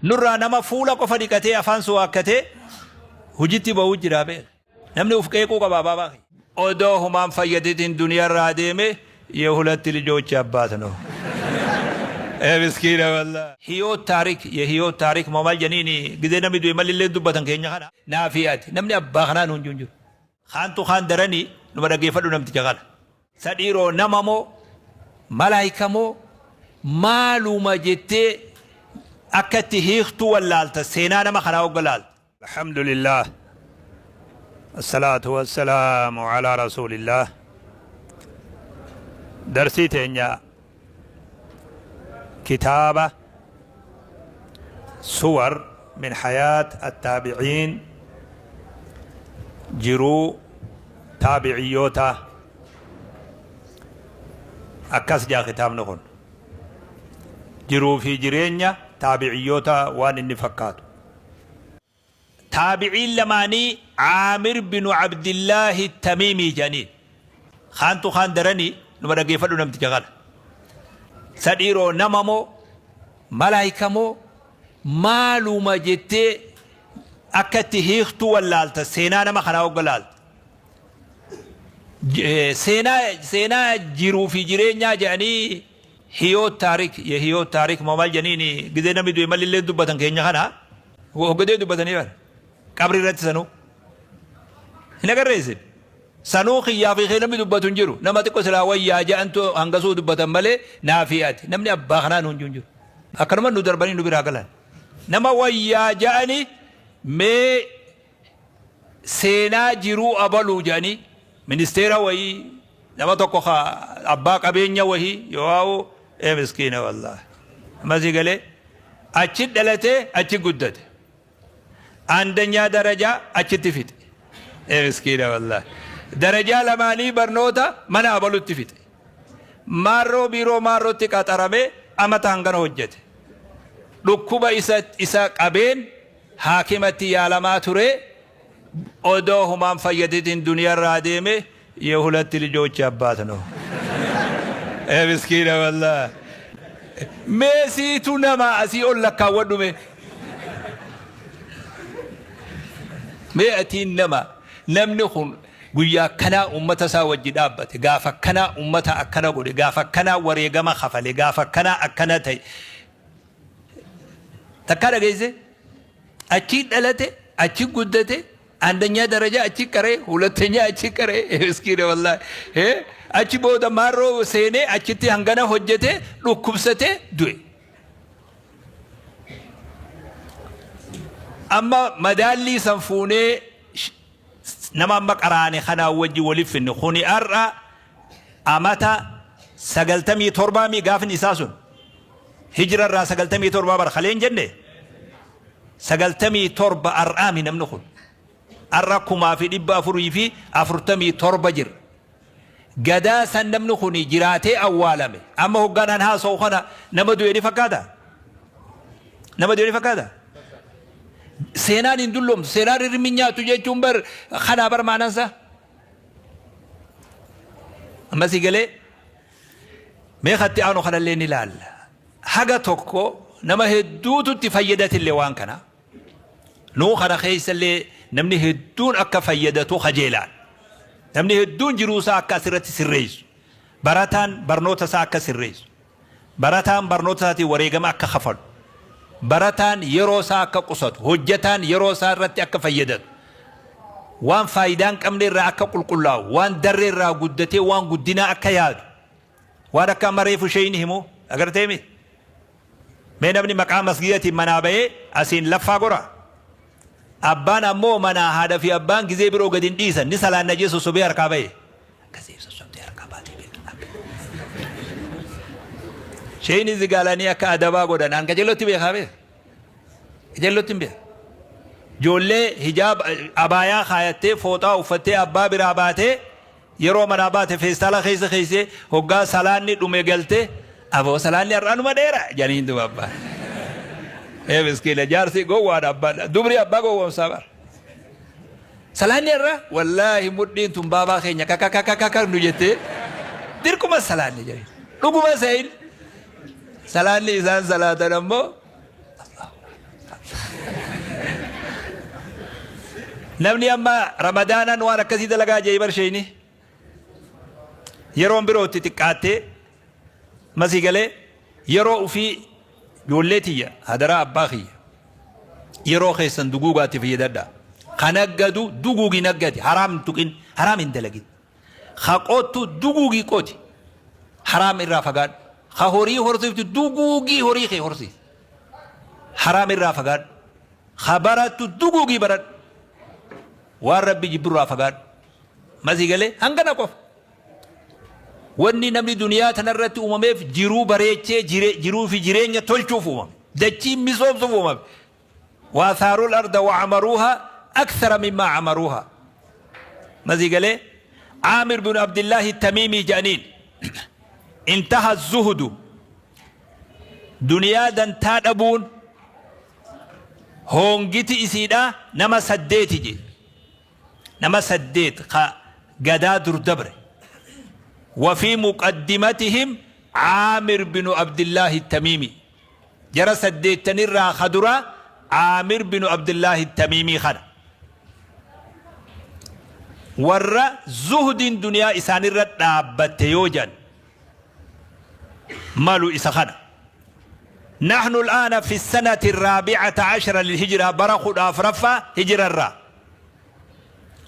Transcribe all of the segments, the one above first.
Nurraa nama fuula qofa dhiqatee afaan suwaakkatee hujitti ba'uu jira beek. Namni uf qeequu qaba abaabaa kiyya. Odoo humaan fayyaditin duniyarraa deeme የሁለት ልጆች አባት ነው። ምስኪነ ወላሂ ህይወት ታሪክ የህይወት ታሪክ maal janiini gizee namni du'e malillee dubbatan keenya kana naafi ati namni abbaa kanaa nuun jiru. Kaantu kaan daranii numa dhaggeeffadhu namticha kana. Sadhiiroo nama moo malaayika moo maaluma jettee akka itti hiiktuu wallaalta seenaa nama kanaa hogga laalta. Alhamdulillah. الصلاة والسلام على رسول الله. درسي تينيا كتابة صور من حياة التابعين jiruu taabiciyyoota akkas jaa kitaabni kun jiruu fi jireenya taabiciyyoota waan inni fakkaatu. Taabiciin lamaanii Caamir binu Abdillaahi Tamiimii jedhaniin. Kaantu kaan daranii numa dhaggeeffadhu namticha kana. Sadhiiroo nama moo malaayika moo maaluma jettee akka itti hiiktuu wallaalta seenaa nama kanaa hogga laalta. Seenaa jiruu fi jireenyaa jedhanii ህይወት ታሪክ የህይወት ታሪክ maal janiini gizee namni du'e malillee dubbatan keenya kana hoggadee dubbatanii bara qabri irratti sanuu hin agarreessin sanuu kiyyaa fi namni dubbatu hin jiru nama xiqqoo silaa wayyaa jedhantu hangasuu dubbatan malee naafi ati namni abbaa kanaa nuun jiru akkanuma nu darbanii nu biraa galan nama wayyaa jedhani mee seenaa jiruu abaluu jedhanii ministeera wayii nama tokko abbaa qabeenya wayii yoo ee miskiina wallaahi ammasii galee achi dhalatee achi guddate አንደኛ ደረጃ achitti fixe ee miskiina wallaahi darajaa lamaanii barnoota mana abalutti fixe maarroo biiroo maarrootti qaxaramee amata hangana hojjete dhukkuba isa qabeen haakimatti yaalamaa ture odoo humaan fayyaditin duniyarraa deeme የሁለት ልጆች አባት ነው። ምስኪነ ወላሂ meesiitu nama asii ol lakkaawwadhu mee mee atiin nama namni kun guyyaa akkanaa ummata isaa wajji dhaabbate gaafa akkanaa ummata akkana godhe gaafa akkanaa wareegama kafale gaafa akkanaa akkana ta'e takkaa dhageesse achi dhalate achi guddate አንደኛ ደረጃ achi qaree ሁለተኛ achi qaree miskiina wallaahi achi booda maarroo seenee achitti hangana hojjete dhukkubsate du'e. Amma madaallii san fuunee nama amma qaraane kanaa wajji waliif finne kuni har'a amata 97 gaafni isaa sun hijira irraa 97 bara kaleen jenne 97 har'aami namni kun har'a 1447 jira. Gadaa san namni kun jiraatee awwaalame amma hogganaan haasa'u kana nama du'e ni fakkaata? Nama du'e ni fakkaata? Seenaan hin dulloomtu seenaan hirmi nyaatu jechuun bar kanaa bar maanansa. Ammasii galee mee katti aanu kanallee ni ilaalla. Haga tokko nama hedduutu itti fayyadatillee waan kana. Nuu kana keessallee namni hedduun akka fayyadatu kajeelaan. Namni hedduun jiruu isaa akka asirratti sirreessu. Barataan barnoota isaa akka sirreessu. Barataan barnoota isaatiin wareegama akka kafalu. Barataan yeroo isaa akka qusatu. Hojjetaan yeroo isaa irratti akka fayyadatu. Waan faayidaa hin qabne irraa akka qulqullaa'u. Waan darree irraa guddatee waan guddinaa akka yaadu. Waan akka amma reefu isheen himu agartee miti. Mee namni maqaa masgiidatiin manaa bahee asiin laffaa gora. Abbaan ammoo manaa haadha fi abbaan gizee biroo gadi hin dhiisan ni salaanna jee sossobee harkaa bahe. Akkasii sossobdee harkaa baatee beekna. Isheen zigaalanii akka adabaa godhan an qajeellotti beekaa beeka. Qajeellotti hin beeka. Ijoollee hijaab abaayaa kaayattee fooxaa uffattee abbaa biraa baatee yeroo manaa baate feestaala keessa keessee hoggaa salaanni dhume galtee aboo salaanni har'aanuma dheera jedhanii duba abbaan. Ee miskiina jaarsi gowwaadha abbaan dubri abbaa gowwoomsaa bara. Salaanni har'a wallaahi mudhiin tun baabaa keenya kakakakakaka nu jettee dirquma salaanni jedhanii dhuguma sa'in salaanni isaan salaatan ammoo Namni amma Ramadaanaan waan akkasii dalagaa jee barsheeni. Yeroon birootti xiqqaattee masii galee yeroo ufii ijoollee tiyya hadaraa abbaa kiyya yeroo keessan duguugaatti fayyadadha. Ka naggadu duguugi naggadi, haraam hin tuqin, haraam hin dalagin. Ka qottu duguugii qoti, haraam irraa fagaadhu. Ka horii horsiiftu duguugii horii kee horsiisi, haraam irraa fagaadhu. Ka barattu duguugii baradhu, waan Rabbi jibbirraa fagaadhu. Masii galee hangana qofa. Wanni namni duniyaa tanarratti uumameef jiruu bareechee jiruu fi jireenya tolchuuf uumame. Dachii misoomsuuf uumame. Waasaarul arda wa amaruuha akthara mimmaa amaruuha. Masii galee Aamir bin Abdillaahi Tamiimii jedhaniin intaha zuhdu, duniyaa dantaa dhabuun hoongiti isiidha nama 8 je. Nama 8 ka gadaa dur dabre. وفي مقدمتهم عامر بن عبد الله التميمي. جرى سديت تنرى خدرا عامر بن عبد الله التميمي خنا. ور زهد دنيا إسان الرد يوجن مالو إسخنا. نحن الآن في السنة 14 للهجرة، برخد أفرفا هجرة الرا.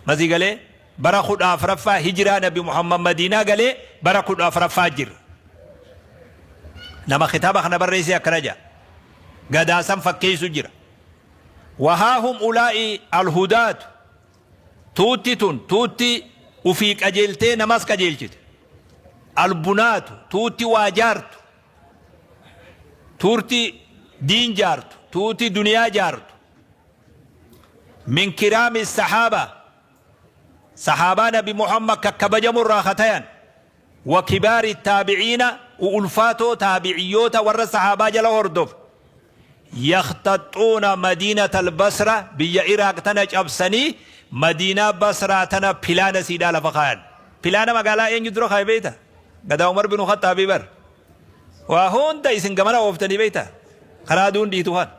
ماذا قال؟ برخد أفرفا هجرة نبي محمد مدينة قال برخد أفرفا جر. نما خطابة خنا برئيسي أكرجا قداسا فكيسو جرا. وها هم أولئك الهداة توتي تون توتي وفيك أجلتي نماس كجلتي البنات توتي واجارت تورتي دين جارت توتي دنيا جارت من كرام الصحابة، صحابة نبي محمد ككبجم الراختين وكبار التابعين وألفاتو تابعيوتا ور الصحابة جل هردف يختطون مدينة البصرة بيا إراق تنج أبسني مدينة بصرة تنا بلانا سيدا لفخان بلانا ما قالا ين يدرو خاي بيتا قد عمر بن الخطاب بر وهون دا إسن كمان وفتني بيتا خرادون دي توخان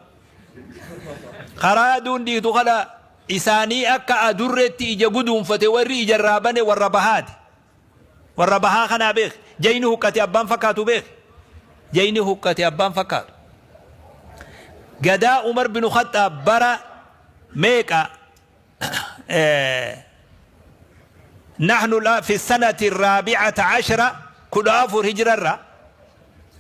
خرادون دي توخلا إساني أكا أدرتي إجا قدوم فتوري إجا الرابني والربهات والربها خنا بيخ جينه كتي أبان فكاتو بيخ جينه كتي أبان فكاتو. قدا عمر بن الخطاب برا ميكا نحن لا في السنة 14 كل أفر هجرة را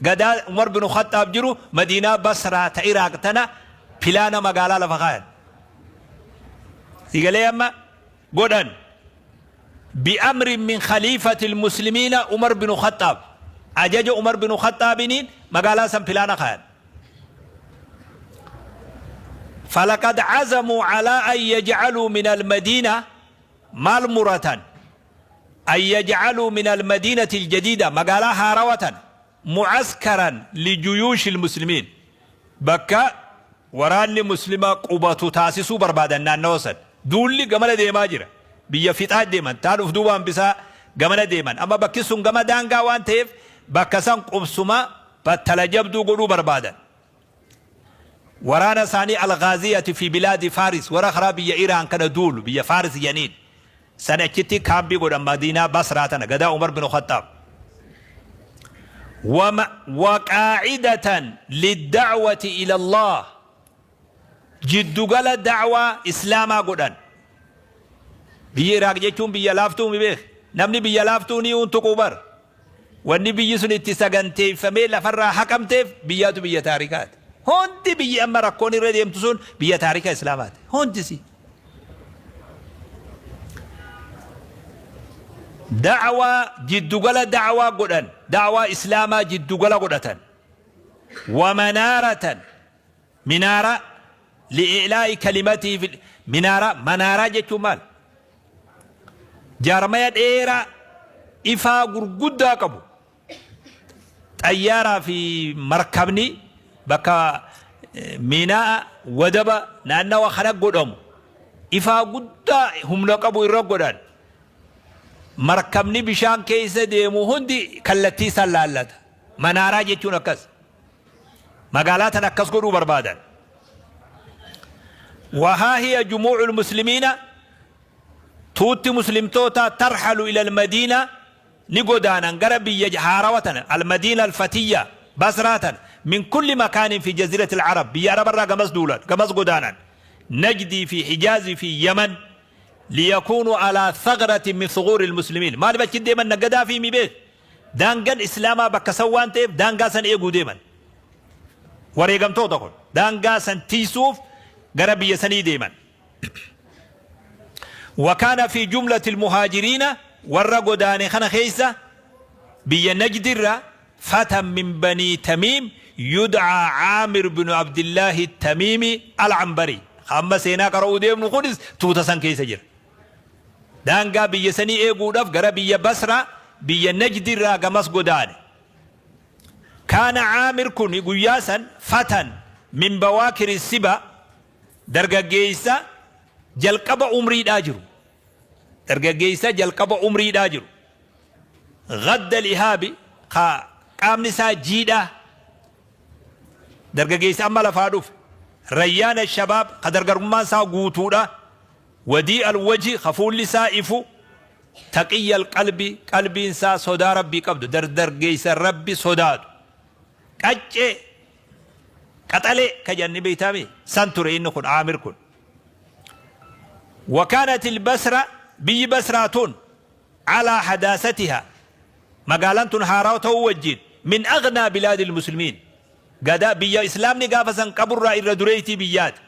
قدا عمر بن الخطاب جرو مدينة بصرة عراق تنا بلانا مقالة لفخان سيقال أما قدن بأمر من خليفة المسلمين عمر بن الخطاب أجاج عمر بن الخطاب مقالة سم بلانا خان. فلقد عزموا على أن يجعلوا من المدينة مالمرة أن يجعلوا من المدينة الجديدة مقالة هاروة معسكرا لجيوش المسلمين بكا وراني مسلمة قبطو تاسسو بربادا نانوسا دولي قمنا ديما جرا بيا فتاة ديما تعرف دوبان بسا قمنا ديما أما بكسون قمنا دانقا وان تيف بكسان قبسما بتلجبدو قلو بربادا. ورانا ثاني الغازية في بلاد فارس ورخرا بيا إيران كان دول بيا فارس ينين سنة كتي كامبي قد مدينة بصرة قدا عمر بن الخطاب وقاعدة للدعوة إلى الله جد قال دعوة إسلاما قدن بيا إيراك جيتون بيا لافتون بيخ نمني بيا لافتوني ونتقوبر والنبي سن اتساقنتي فميلا فرا حكمتي بياتو بيا تاريكات هوندي بيا أما ركوني ردي يمتسون بيا تاريخ إسلامات هوندي سي دعوة جد قال دعوة قدن دعوة إسلاما جد قال قدة ومنارة منارة لإعلاء كلمته في منارة منارة جتمال جارمية إيرا إفا قرقودا قبو طيارة في مركبني بكا ميناء ودبا نانا وخنق قدام إفا قدا هم لقبو إرقودان مركبني بشان كيسة ديمو هندي كالتي سلالت منارة جتون أكس مقالات أكس قدو بربادا. وها هي جموع المسلمين Tuutti muslimtoota tarhalu ila almadiina ni godaanan gara biyya haarawa tana, almadiina alfatiyya, Basraa tana, min kulli makaanin fi jaziirati alcarab, biyya Arabarraa gamas duulan, gamas godaanan, Najdii fi Hijaazii fi Yaman, liyakuunuu alaa thagratin min thuguuri almuslimiin. Maaliif achi deeman? Naggadaa fi mi beek daangan Islaamaa bakka san waan ta'eef daangaa san eeguu deeman. Wareegamtoota kun daangaa san tiysuuf gara biyya sanii deeman. Wakaana fi jumlati almuhaajiriina, warra godaane kana keessa biyya Najdirra, fatan min banii Tamiim yudcaa Caamir binu Abdillaahi Tamiimi Alcambari. Amma seenaa qara'uu deemnu kunis tuuta san keessa jira. Daangaa biyya sanii eeguudhaaf gara biyya Basra, biyya Najdirraa gamas godaane. Kaana Caamir kun guyyaa san fatan min bawaakiri siba, dargaggeessa jalqaba umriidhaa jiru, dargaggeessa jalqaba umriidhaa jiru, gadda lihaabi, ka qaamni isaa jiidhaa, dargaggeessa amma lafaa dhufe, rayyaana shabaab, ka dargaggummaan isaa guutuudha, wadii alwaji, ka fuulli isaa ifu, taqiyya alqalbi, qalbiin isaa sodaa Rabbii qabdu, dargaggeessa Rabbi sodaatu, qaccee qaxalee ka jedhan ni beeytaami san ture inni kun, Aamir kun. Wakaanat ilbasra, biyyi Basraa tun, calaa hadaasatiha, magaalaan tun haaraa ta'uu wajjin, min aghnaa bilaadi ilmuslimiin, gada biyya Islaamni gaafa san qaburraa irra dureeytii biyyaati.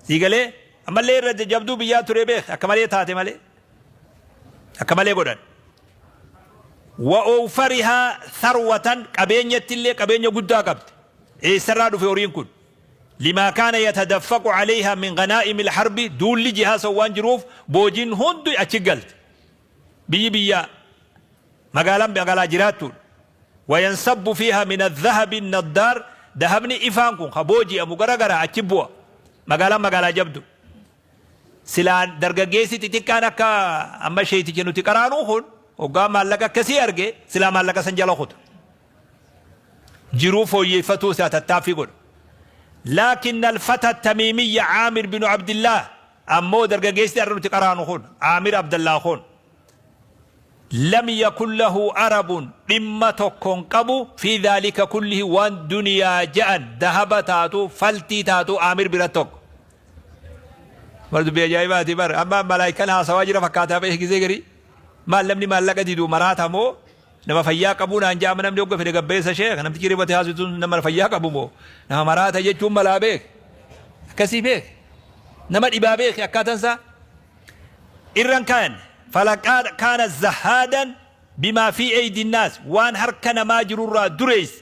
Sii galee? Ammallee irra jabduu biyyaa ture beek, akka malee taate malee, akka malee godhan. Wa oofarihaa tharwatan, qabeenyatti illee qabeenya guddaa qabdi. Eessarraa dhufe horiin kun? Limaa kaana yatadaffaqu calayhaa min ghanaa'imi alharbi, duulli jihaa san waan jiruuf boojiin hundi achi galte. Biyyi biyya magaalaan magaalaa jiraattuudha. Wayansabbu fiihaa min adhahabi naddaar, dahabni ifaan kun ka booji'amu gara garaa achi bu'a. Magaalaan magaalaa jabdu. Silaa dargaggeessi xixiqqaan akka amma sheeyticha nuti qaraanuu kun hoggaa maallaqa akkasii arge silaa maallaqa san jala kuta. Jiruu fooyyeeffatuu isaa tattaaffii godha. Laakin alfata Tamiimiyya Caamir binu Abdillaah, ammoo dargaggeessi har'a nuti qaraanu kun, Caamir Abdallah kun, lam yakun lahu arabun, dhimma tokkon qabu, fi dhaalika kullihi, waan duniyaa ja'an, dahaba taatu faltii taatu, Aamir bira tokko. Bar dubbii ajaa'ibaati bar. Amma malaayikaan haasawaa jira fakkaataa ba'e gisee garii. Maal namni maallaqa didu maraata moo nama fayyaa qabuu naan jaama? Namni hogga fedhe gabbeessa sheekh, namtichi ribate haasitu nama fayyaa qabu moo nama maraata jechuun malaa beek, akkasii beek, nama dhibaa beek akkaataan isaa irran kaan. Falaqaa kaana zahaadan bimaa fi eydi naas, waan harka namaa jirurraa dureessa,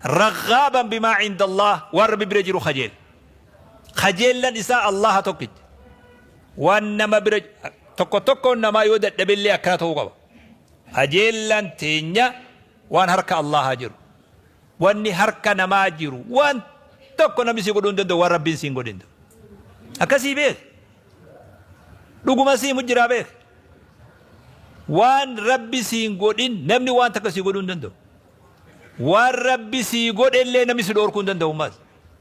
raghaaban bimaa cinda Allah, waan Rabbi bira jiru kajeela. Kajeellan isaa Allaha tokkicha. Waan nama bira tokko tokkoon namaa yoo dadhabellee akkana ta'uu qaba. Kajeellan teenya waan harka Allahaa jiru. Wanni harka namaa jiru waan tokko namni si godhuu hin danda'u waan Rabbiin siin godhin. Akkasii beek. Dhuguma sii mujjiraa beek. Waan Rabbi siin godhin namni waan takka sii godhuu hin danda'u. Waan Rabbi sii godhellee namni si dhoorkuu hin danda'u ammas.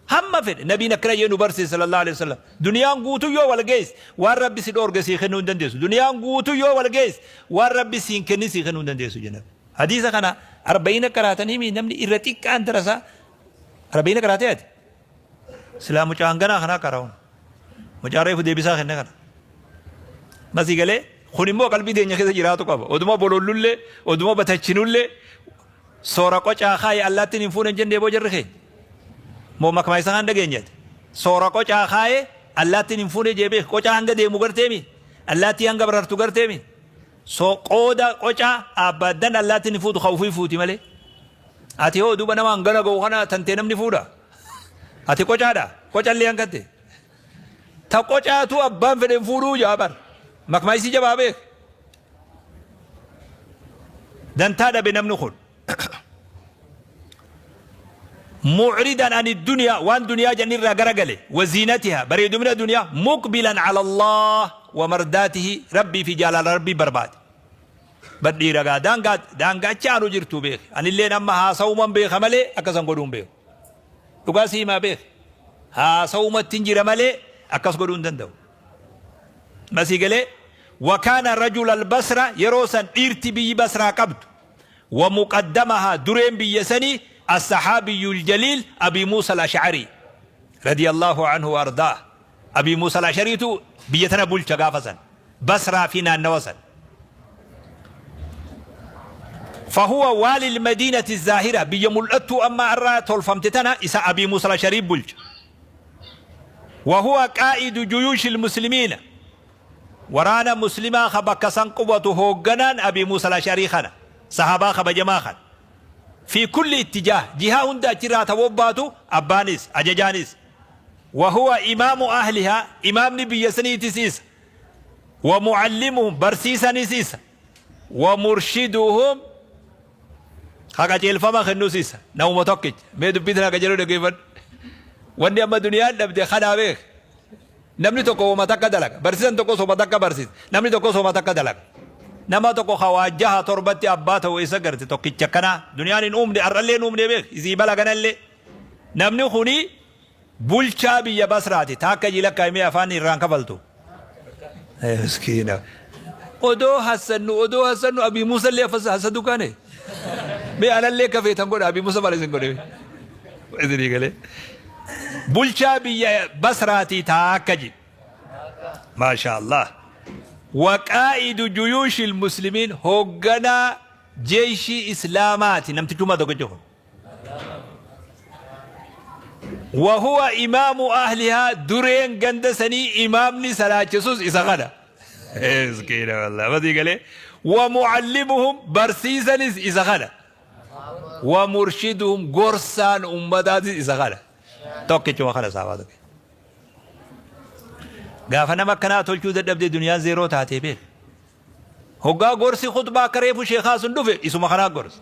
Hamma fedhe nabiin akkana jee nu barsiise, sallallahu alaihi wasallam. Duniyaan guutuu yoo wal geesse waan Rabbi si dhoorge sii kennuu hin dandeessu. Duniyaan guutuu yoo wal geesse waan Rabbi siin kennin sii kennuu hin dandeessu jenna. Hadiisa kana arba'iina qaraatanii mi namni irra xiqqaan darasaa arba'iina qaraatee ati. Silaa mucaa hanganaa kanaa qara'uun. Mucaa reefu deebisaa kenne kana. Masii galee kun immoo qalbii teenya keessa jiraatu qaba. Oduma bolollullee, oduma batachinullee, soora qocaa kaaye allaattiin hin fuune hin jennee boo jarri keenya. Moo makmaa isa kan dhageenyati. Soora qocaa kaaye allaattiin hin fuune jee beek. Qocaa hanga deemu garteemi. Allaattii hanga barartu garteemi. So qooda qocaa abbaaddan allaattiin hin fuutu, ka ufii fuuti malee. Ati hoo duuba nama hangana ga'u kana tantee namni fuudha? Ati qocaadha. Qocallee hangatte. Ta qocaatu abbaan fedhe hin fuudhuu jaa bar. Makmaa isii jabaa beek. Dantaa dhabe namni kun. Mucridan ani duniyaa, waan duniyaa jannirraa garagale, waziinatiha, bareedumina duniyaa, muqbilan cala Allah wa mardaatihi, Rabbii fi jaalala Rabbii barbaade. Badhiira gaa daangaa daangaa achi aanu jirtu beek. Anilleen amma haasawuman beeka malee akkasan godhuun beeku. Dhugaa si himaa beek. Haasawumatti hin jira malee akkas godhuu hin danda'u. Masii galee wakaana rajul albasra yeroo san dhiirti biyyi Basraa qabdu wa muqaddamahaa dureen biyya sanii الصحابي الجليل أبي موسى الأشعري رضي الله عنه وأرضاه. أبي موسى الأشعري تو بيتنا بولشا قافزا بصرة فينا النوسا. فهو والي المدينة الزاهرة بيملأتو أما أرى تولفمتتنا إسا أبي موسى الأشعري بولش. وهو قائد جيوش المسلمين ورانا مسلما خبك سنقوة هوغنان أبي موسى الأشعري خنا صحابة خب جماخا في كل اتجاه جهة هندا ترى توباتو أبانيس أججانيس. وهو إمام أهلها إمام نبي سنيتسيس ومعلمهم برسيسا نسيس ومرشدهم حقا جيل فما خنوسيس نوم توكج ميدو بيتنا كجلو دقيفن واني أما دنيا نبدي خنا بيخ namni tokko wama takka dalaga barsiisan tokkos wama takka barsiisa namni tokkos wama takka dalaga nama tokko hawaajaha torbatti abbaa ta'u isa garte tokkicha kana duniyaan hin uumne har'allee hin uumne beek isii bala kanallee namni kuni bulchaa biyya Basraati taakka jilakka himee afaan irraan kafaltu. Miskiina odoo hassannu Abii Muusa illee hassadu kaane mee alallee kafeetan godha Abii Muusa maal isin godhe isinii galee. Bulchaa biyya Basraatii taakka ji maasha Allah. وقائد جيوش المسلمين هوغنا جيش إسلامات نمتجوما دوغجوهم. وهو إمام أهلها درين غندسني إمامني سلاچسوس إسا غدا مسكينة والله ما دي ومعلمهم برسيسنس إسا غدا ومرشدهم غرسان أمدات إسا غدا tokkichuma kana saabaa tokko. Gaafa nama akkanaa tolchuu dadhabdee duniyaan zeeroo taatee beek. Hoggaa gorsi khutbaa akka reefu sheekaa sun dhufe isuma kanaa gorsa.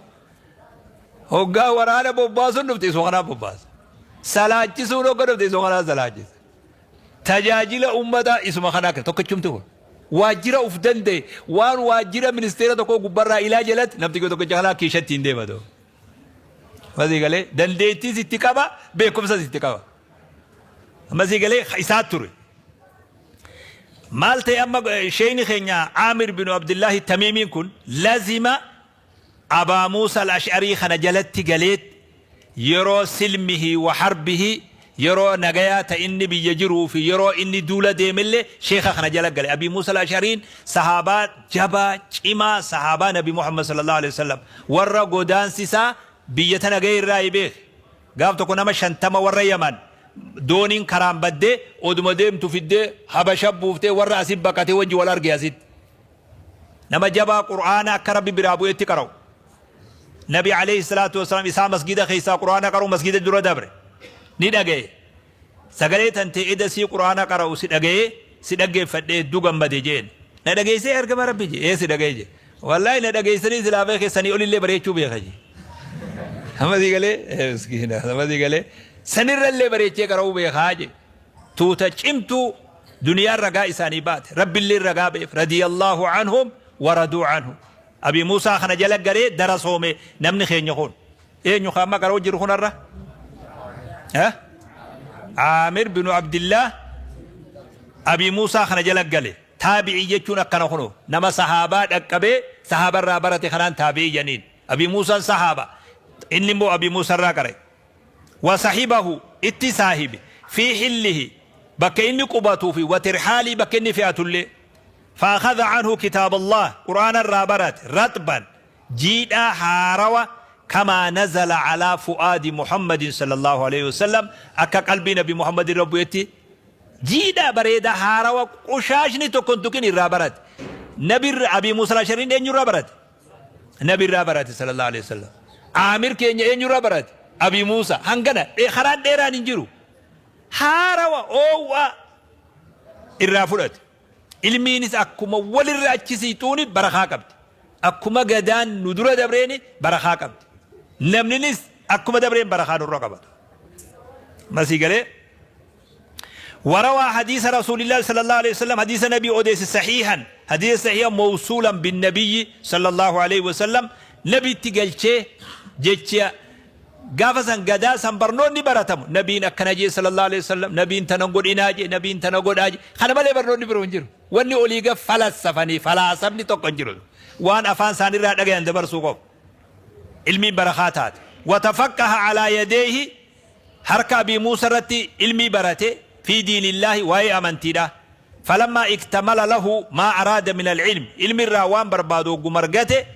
Hoggaa waraana bobbaasuun dhufte isuma kanaa bobbaasa. Salaachisuun hogga dhufte isuma kanaa salaachisa. Tajaajila uummataa isuma kanaa kenna tokkichumti kun. Waajjira uf danda'e waan waajjira ministeera tokkoo gubbarraa ilaa jalatti namti tokkicha kanaa kiishatti hin deematu. Masii galee dandeettiis itti qaba beekumsas itti qaba. Masii galee isaa ture. Maal ta'e amma sheeyni keenya Aamir bin Abdullaahi Tamiimiin kun lazima Abaa Muusa al-Ash'arii kana jalatti galeet yeroo silmihi wa harbihi yeroo nagayaa ta inni biyya jiruu fi yeroo inni duula deemillee sheeka kana jala gale. Abii Muusa al-Ash'ariin sahaabaa jabaa cimaa sahaabaa Nabi Muhammad sallallahu alaihi wasallam warra godaansisaa biyya tana ga'e irraa beek. Gaaf tokko nama 50 warra Yaman dooniin karaan baddee oduma deemtu fiddee Habasha buuftee warra asii baqatee wajji wal arge asitti. Nama jabaa Qur'aana akka Rabbi biraa bu'etti qara'u. Nabi alayhi salaatu wasalaam isaa masgida keessaa Qur'aana qara'u masgida dura dabre. Ni dhaga'e. Sagalee tan ta'e dasii Qur'aana qara'u si dhaga'ee si dhaggeeffadhee hedduu gammade jeen. Na dhageessee ergama Rabbi jee ee si dhaga'e jee. Wallaahi na dhageessanii silaafee keessanii olillee bareechuu beeka jee. Amma galee miskiina amma galee sanirrallee bareechee qara'uu beekaa jee. Tuuta cimtuu duniyaan ragaa isaanii baate rabbillee ragaa ba'eef radiyallahu anhum waraduu anhum. Abii Muusaa kana jala garee darasoome namni keenya kun eenyu kaama qara'uu jiru kunarra? Aamir binu Abdillah Abii Muusaa kana jala gale taabi'ii jechuun akkana kunoo nama sahaabaa dhaqqabee sahaabarraa barate kanaan taabi'ii janiin. Abii Muusaan sahaaba inni immoo Abii Muusaa irraa qara'e. وصاحبه itti saahibe في حله bakka inni qubatu fi وترحاله bakka inni fe'atullee. فأخذ عنه كتاب الله قرآن الرابرات رطبا جيدا هاروا كما نزل على فؤاد محمد صلى الله عليه وسلم أكا قلبي نبي محمد ربويتي جيدا بريدا هاروا قشاشني تكون الرابرات نبي أبي موسى الأشعري أن الرابرات نبي الرابرات صلى الله عليه وسلم عامر كين أن الرابرات أبي موسى هنغنا خران ديران انجرو هاروا أووا الرافرات ilmiinis akkuma walirra achi siixuuni barakaa qabdi. Akkuma gadaan nu dura dabreeni barakaa qabdi. Namninis akkuma dabreen barakaa nurra qabatu. Masii galee وروى حديث رسول الله صلى الله عليه وسلم حديث نبي أوديس صحيحا حديث صحيحا موصولا بالنبي صلى الله عليه وسلم نبي تقلشي جتشي Gaafa san gadaa san barnoonni baratamu nabiin akkana jee sallallahu alaihi wasallam, nabiin tana godhinaa jee, nabiin tana godhaa jee. Kana malee barnoonni biroo hin jiru. Wanni olii gad falassafanii falaasamni tokko hin jiru. Waan afaan isaaniirraa dhagayan dabarsuu qofa. Ilmiin barakaa taate. Watafaqqaha alaa yadeehi, harka Abii Muusa irratti ilmii barate, fi diinillaahi, waa'ee amantiidha. Falammaa iktamala lahu maa araada min al-ilm, ilmi irraa waan barbaadu hogguma argate,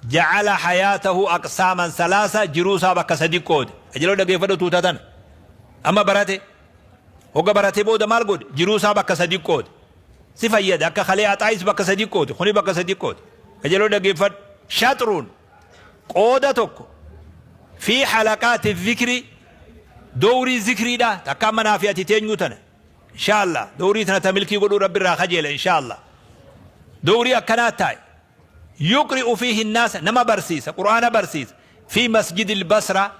ja'ala hayaatahu aqsaaman salaasa, jiruu isaa bakka sadi qoode. Qajeeloo dhageeffadhu tuuta tana. Amma barate. Hogga barate booda maal godhe? Jiruu isaa bakka sadi qoode. Si fayyada akka kalee Axaayis bakka sadi qoode, kuni bakka sadi qoode. Qajeeloo dhageeffadhu. Shaxruun, qooda tokko, fi halaqaati zikrii, dowrii zikriidha, takka amma naa fi ati teenyuu tana. Inshaa Allah dowrii tana ta milkii godhuu Rabbi irraa kajeela inshaa Allah. Dowrii akkanaa taa'e. Yuqri'u fiihi naasa, nama barsiisa, Qur'aana barsiisa. Fi masjidil Basraa,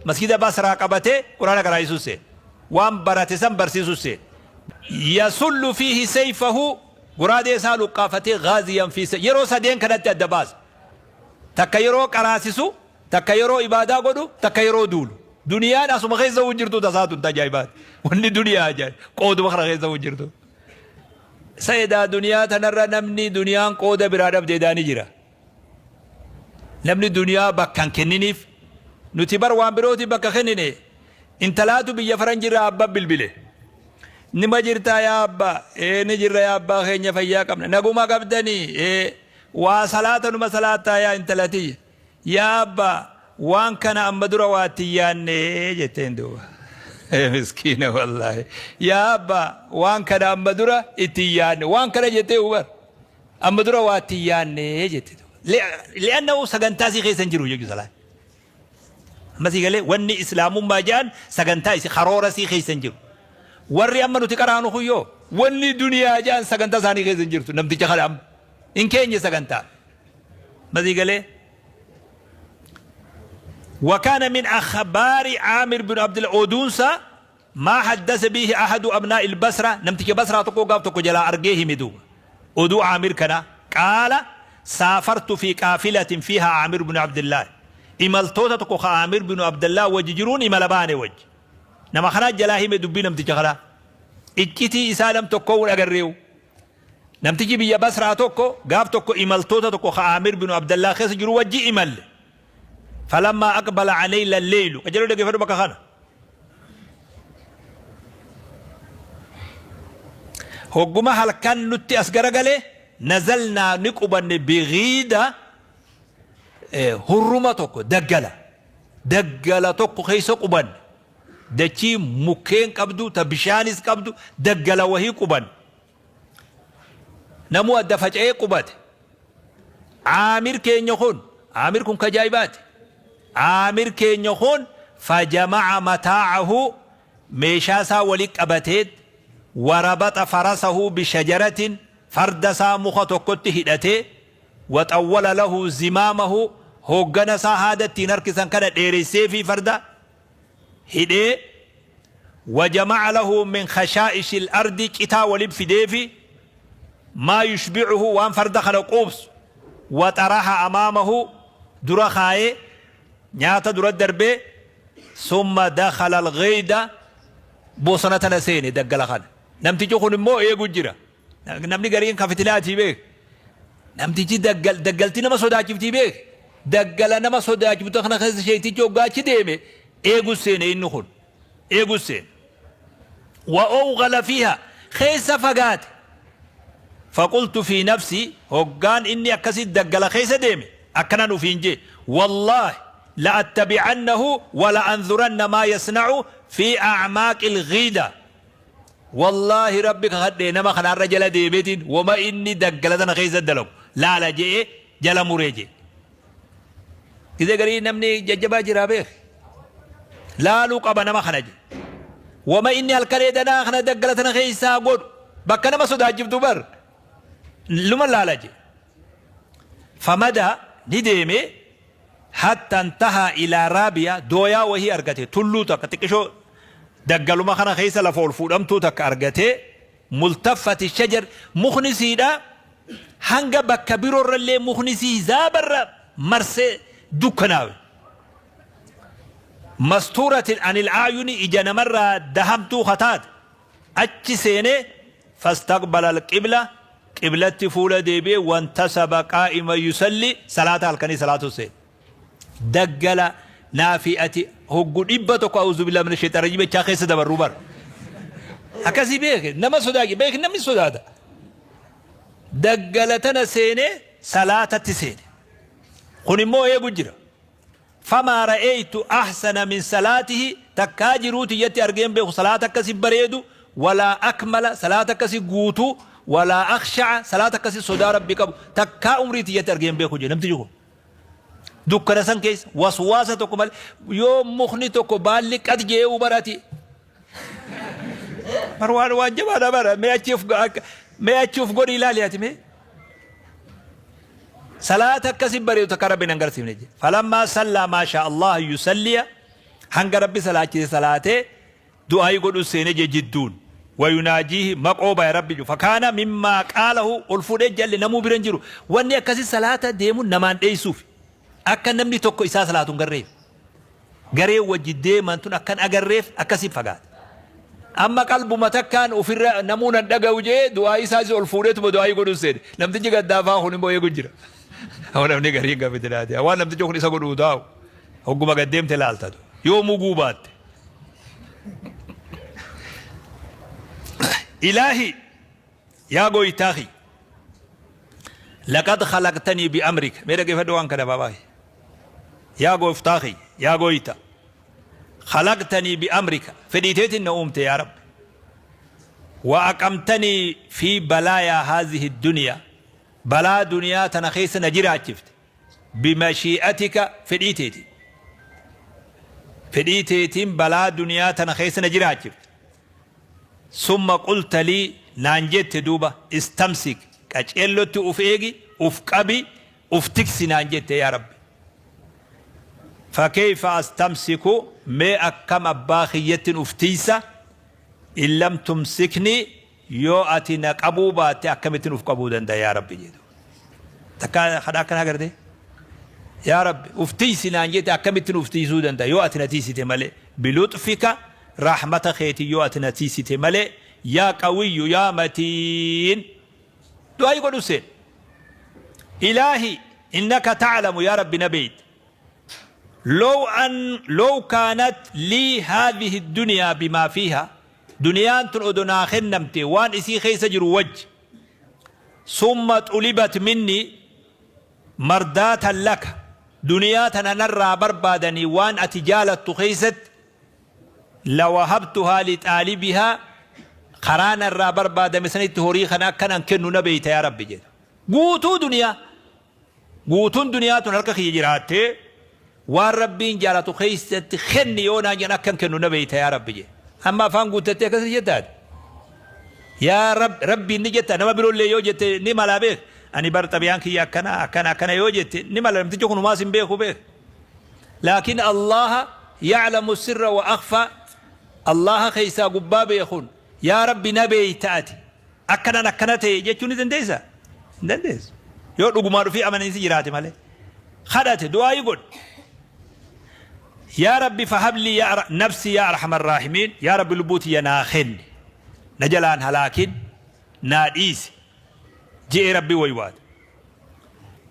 masjida Basraa qabatee Qur'aana qaraa'isuu seene. Waan barate san barsiisuu seene. Yasullu fiihi sayfahu, goraadee isaa luqqaafatee, gaaziyan fi yeroo sadeen kanatti adda baasa. Takka yeroo qaraasisu, takka yeroo ibaadaa godhu, takka yeroo duulu. Duniyaan asuma keessa hin jirtu tasaa tun tajaa'ibaati. Wanni duniyaa ajaa'iba. Qooduma kana keessa hin jirtu. Sayidaa duniyaa tanarra namni duniyaan qooda biraa dhabde edaa ni jira. Namni duniyaa bakka hin kenniniif, nuti bar waan birootiif bakka kennine. Intalaatu biyya faranjirraa abba bilbile. Nima jirtaa yaa abbaa? Ee, ni jirra yaa abbaa keenya, fayyaa qabna. Naguma qabdanii? Ee, waa salaata numa salaattaa yaa intala tiyya. Yaa abbaa, waan kana amma dura waa itti hin yaanne jetteen duuba. Miskiina wallaahi. Yaa abbaa, waan kana amma dura itti hin yaanne. Waan kana jettee hubar. Amma dura waa itti hin yaanne jette duuba. Li'annahu sagantaa isii keessa hin jiru jechuudha salaan. Amma sii galee, wanni islaamummaa jedhan sagantaa isii, karoora isii keessa hin jiru. Warri amma nuti qaraanu kun yoo wanni duniyaa jedhan sagantaa isaanii keessa hin jirtu, namticha kana amma hin keenye sagantaa. Amma sii galee. وكان من أخبار عامر بن عبد الأودونسا ما حدث به أحد أبناء البصرة، نمتك بصرة تقو قاف تقو جلا أرجيه مدو أدو عامر كنا. قال: سافرت في قافلة فيها عامر بن عبد الله، إمالتوتا تقو عامر بن عبد الله وججرون إمالباني وج نما خنا جلاهي مدبي نمتك خلا إكتي إسالم تقو أجريو. نمتجي بيا بصرة تقو قاف تقو إمالتوتا تقو عامر بن عبد الله خيس جرو وجي إمال. فلما أقبل علينا الليل، أجلو دقي فدو بكا خانا هقوما هل كان نتي أسقر قالي نزلنا نقبن بغيدة هرمة توكو دقلة دقلة توكو خيسو قبن دكي مكين قبدو تبشانيس قبدو دقلة وهي قبن نمو الدفج اي قبات. عامر كين يخون، عامر كن كجايبات، عامر كين يخون فجمع متاعه، ميشاسا ولك أبتيد، وربط فرسه بشجرة، فردسا مخطوكت هدته، وطول له زمامه، هوغنسا هذا تنركسا كان ديريسي في فردا هدي، وجمع له من خشائش الأرض كتا ولب في ديفي ما يشبعه وان فرد خلقوبس، وطرح أمامه درخاي نياتا در الدربي، ثم دخل الغيدة بوصنة نسيني دقل خان. نمتي خون مو ايه جرا نمني قرين كفتلاتي بيك نمتي دقل دقلتي نما صداچفتي بيك دقل نما صداچفتو خنا خز شيتي جوغاچي ديمي ايه سيني انو خون ايه سين واوغل فيها خيس فقات. فقلت في نفسي هقان اني اكسي دقل خيس ديمي اكنن فينجي والله لأتبعنه ولأنظرن ما يصنع في أعماق الغيدة. والله ربك خدي نما خنا الرجل ديبتين وما إني دقلتنا خيس الدلو لا لا جي جلا مريجي إذا قري نمني ججبا جرابيخ لا لوك أبا نما خنا جي وما إني الكريدنا خنا دقلتنا خيسا قول بكنا ما صدا جبتو بر لما لا لا جي. فمدى نديمي حتى انتهى إلى رابية دويا وهي أرقته تلو تك تكشو دقلوا ما خنا خيسا لفول فودمتو تك أرقته ملتفة الشجر مخنسي دا هنگا بكبيرو رلي مخنسي زابر مرسي دكناوي. Mastuuratin anil aayuni ija namarraa dahamtuu kataate achi seenee fastaqbala alqibla qiblatti fuula deebi'ee wantasaba qaa'ima yusalli salaata halkanii salaatu seene. Daggala naafi ati hoggu 100 a'uuzu billahi mina shayxaan rajiim jechaa keessa dabarruu bara. Akkasii beeke nama sodaaki beeki namni sodaata. Daggala tana seenee salaatatti seene. Kun immoo eegu jira. Famaa ra'eeytu ahsana min salaatihi takkaa jiruu tiyyatti argee hin beeku salaata akkasi bareedu walaa akmala salaata akkasi guutuu walaa akhsha'a salaata akkasi sodaa Rabbi qabu takkaa umrii tiyyatti argee hin beeku jedhe namtichi kun. Dukkana san keessa waswaasa tokko malee yoo mukni tokko baalli qad je'uu barati bar waan waan jabaadha bara mee achi of mee achi of godhi ilaali ati mee. Salaata akkasi bareedu takka Rabbi nan garsiifne jedhe. Falammaa sallaa maa shaa Allah yusalliya hanga Rabbi salaachise salaatee du'aayii godhuu seene je jidduun. Wayunaajiihi maqoo baya Rabbi ju. Fakaana mimmaa qaalahu ol fuudhee jalle namuu bira hin jiru. Wanni akkasi salaata deemuun namaan dheeysuuf. Akka namni tokko isaa salaatu hin garreef. Garee wajji deeman tun akka hin agarreef akkasi fagaate. Amma qalbuma takkaan ufirra namuu nan dhagahu je'ee du'aa'ii isaas ol fuudheetuma du'aa'ii godhuu seene. Namtichi gaddaafaa kun immoo eegu jira. Amma namni gariin kan fitinaati. Waan namtichi kun isa godhuu taa'u hogguma gad deemte laaltatu. Yoo muguu baatte. Ilaahi yaa gooytaa kiyya. Laqad khalaqtanii bi amrika. Mee dhaggeeffadhu waan kana baabaa. Yaa gooftaa kiyya yaa gooytaa. Khalaqtanii bi amrika fedhii teetiin na uumte yaa Rabbi. Wa aqamtanii fi balaayaa haazihi duniyaa balaa duniyaa tana keessa na jiraachifte bimashii'atika fedhii teetiin. Fedhii teetiin balaa duniyaa tana keessa na jiraachifte. Summa qulta lii naan jette duuba istamsik qaceellotti uf eegi uf qabi uf tiksi naan jette yaa Rabbi. Fakeyfa astamsiku mee akkam abbaa kiyyattin uf tiysa in lam tumsiknii yoo ati na qabuu baatte akkamittin uf qabuu danda'a yaa Rabbi jee duuba. Takkaa kadhaa akkanaa gartee? Yaa Rabbi uf tiysi naan jette akkamittin uf tiysuu danda'a yoo ati na tiysite malee biluxfika rahmata keetiin yoo ati na tiysite malee yaa qawiyyu yaa matiin du'aayii godhu seen. Ilaahi innaka ta'lamu yaa Rabbi na beeyta. Low an low kaanat lii haadhihi duniyaa bimaa fiiha duniyaan tun odo naa kennamte waan isii keessa jiru wajji summa xulibat minni mardaatan laka duniyaa tana narraa barbaadanii waan ati jaalattu keessatti Lawahabtuhaa lixaalibihaa karaa narraa barbaadame sanitti horii kana akkan an kennu na beeyta yaa Rabbi jedha. Guutuu duniyaa guutuun duniyaa tun harka kiyya jiraattee waan Rabbiin jaalatu keessatti kenni yoo naan jedhan akkan kennu na beeyta yaa Rabbi jedha. Amma afaan guuttattee akkasii jettaati. Yaa Rabbi Rabbiin ni jetta nama biroollee yoo jette ni malaa beek. Ani bar xabiyaan kiyya akkana akkana akkana yoo jette ni mala namtichi kun humaas hin beeku beek. Laakiin Allaaha ya'lamu sirra wa akhfaa Allaaha keessaa gubbaa beekuun yaa Rabbi na beeyta ati akkanan akkana ta'e jechuu ni dandeessaa? Hin dandeessu. Yoo dhugumaan ufii amaniinsi jiraate malee. Kadhate du'aayii godhe. Yaa Rabbi fahablii yaa nafsii yaa arhamar raahimiin yaa Rabbi lubbuu tiyya naa kenni na jalaan halaakin naa dhiisi je'ee Rabbi waywaate.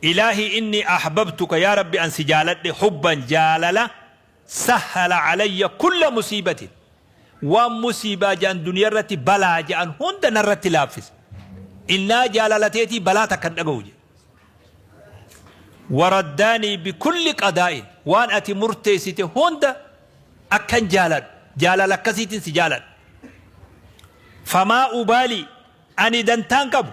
Ilaahii innii ahbabtuka yaa Rabbi an si jaaladhe hubban jaalala sahhala alayya kulla musiibatin waan musiibaa ja'an duniyarratti balaa ja'an hunda narratti laaffise innaa jaalala teetii balaa takka hin dhagahu jedhe waraddaanii bikulli qadaa'in waan ati murteessite hunda akkan jaaladhu jaalala akkasiitiin si jaaladha famaa ubaalii ani dantaan qabu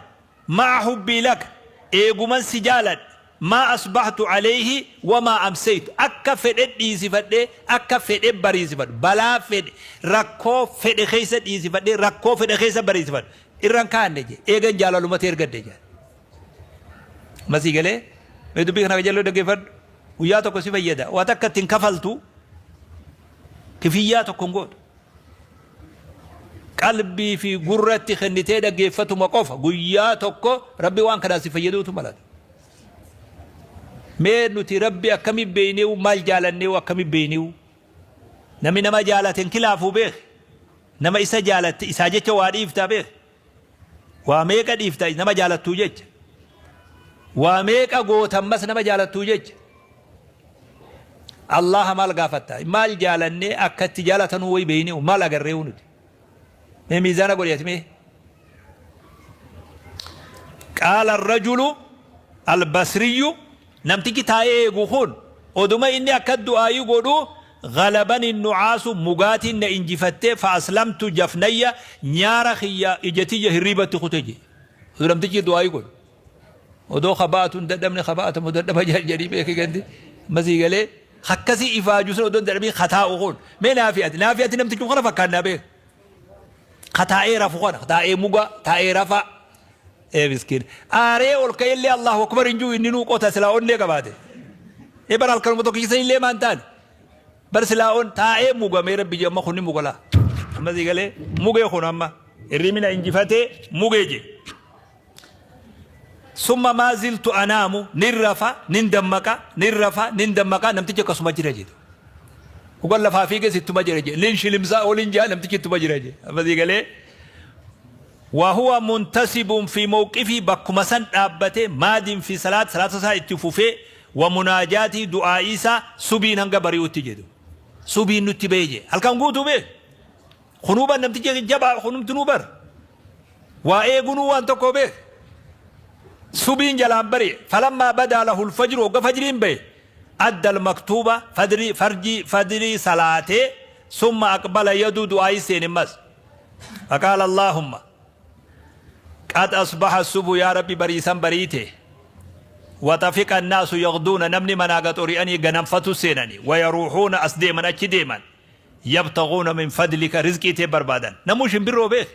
Ma'a hubbii laka, eeguman si jaaladhe, maa asbahtu aleyhi wamaa amseytu, akka fedhe dhiisifadhee, akka fedhe bariisifadhu, balaa fedhe, rakkoo fedhe keessa dhiisifadhee, rakkoo fedhe keessa bariisifadhu, irra hin kaanne jee, eegan jaalaluma tee ergadhe jee. Amma sii galee? Mee dubbii kana qajeelloo dhaggeeffadhu. Guyyaa tokko si fayyada. Waa takka ittiin kafaltu kifiyyaa tokko hin gootu. Qalbii fi gurra itti kennitee dhaggeeffatuma qofa guyyaa tokko Rabbi waan kanaan si fayyaduutu malata. Mee nuti Rabbi akkami beeyneewu maal jaalanneewu akkami beeyneewu? Namni nama jaalate hin kilaafuu beek. Nama isa jaalatte isaa jecha waa dhiiftaa beek. Waa meeqa dhiifta nama jaalattuu jecha. Waa meeqa gootammas nama jaalattuu jecha. Allaha maal gaafatta? Maal jaalannee akka itti jaalatanuu wayi beeyne maal agarree nuti? Mee miizaana godhi ati mee. Qaala rajulu albasriyyu, namtichi taa'ee eegu kun oduma inni akka du'aayii godhu, ghalabani nucaasu, mugaatiin na injifattee, fa aslamtu jafnayya, nyaara kiyya ija tiyya hirriibatti kute je. Oduu namtichi du'aayii godhu. Odoo kabaatu hin dadhabne kabaatamu dadhaba jedhanii beeki gandi masii galee akkasii ifaaju sun odoo hin dadhabin kataa'u kun mee naafi ati namtichi kana fakkaannaa beek. Kataa'ee rafu kana taa'ee muga taa'ee rafa ee miskiin aaree ol ka'ellee Allahu akbar hin jiru inni nuu qota silaa onnee qabaate. Ee bara halkanuma tokkicha illee maan taane bar silaa on taa'ee mugamee rabbi jedhu amma kunni mugalaa amma sii galee mugee kun amma hirribni injifatee mugee je. Summa maa ziltu anaamu, nin rafa nin dammaqa, nin rafa nin dammaqa, namtichi akkasuma jira jedhu. Dhugan lafaa fiiges ittuma jira jedhe. Nin shilimsaa oliin jaa namtichi ittuma jira jedhe. Amma sii galee. وهو منتصب في موقفه bakkuma san dhaabbate, ماض في صلاة salaata isaa itti fufee, ومناجاته du'aa isaa subiin hanga bari'utti jedhu. Subiin nutti ba'e jedhe. Halkan guutuu beek. Kunuuban namtichi jabaa kunumtinuu bar. Waa eegunuu waan tokko beek. Subiin jalaan bari'e. فلما بدا له الفجر, wagga fajriin ba'e. أدى المكتوبة, fadrii farjii fadrii salaatee, ثم أقبل يدعو, du'aa seen immas. فقال اللهم قد أصبح الصبح, يا ربي bariisan bariite. وطفق الناس يغدون, namni manaa gaxori'anii ganamfatu seenani, ويروحون, as deeman achi deeman, يبتغون من فضلك, rizqii tee barbaadan. Namuu shimbirroo beek.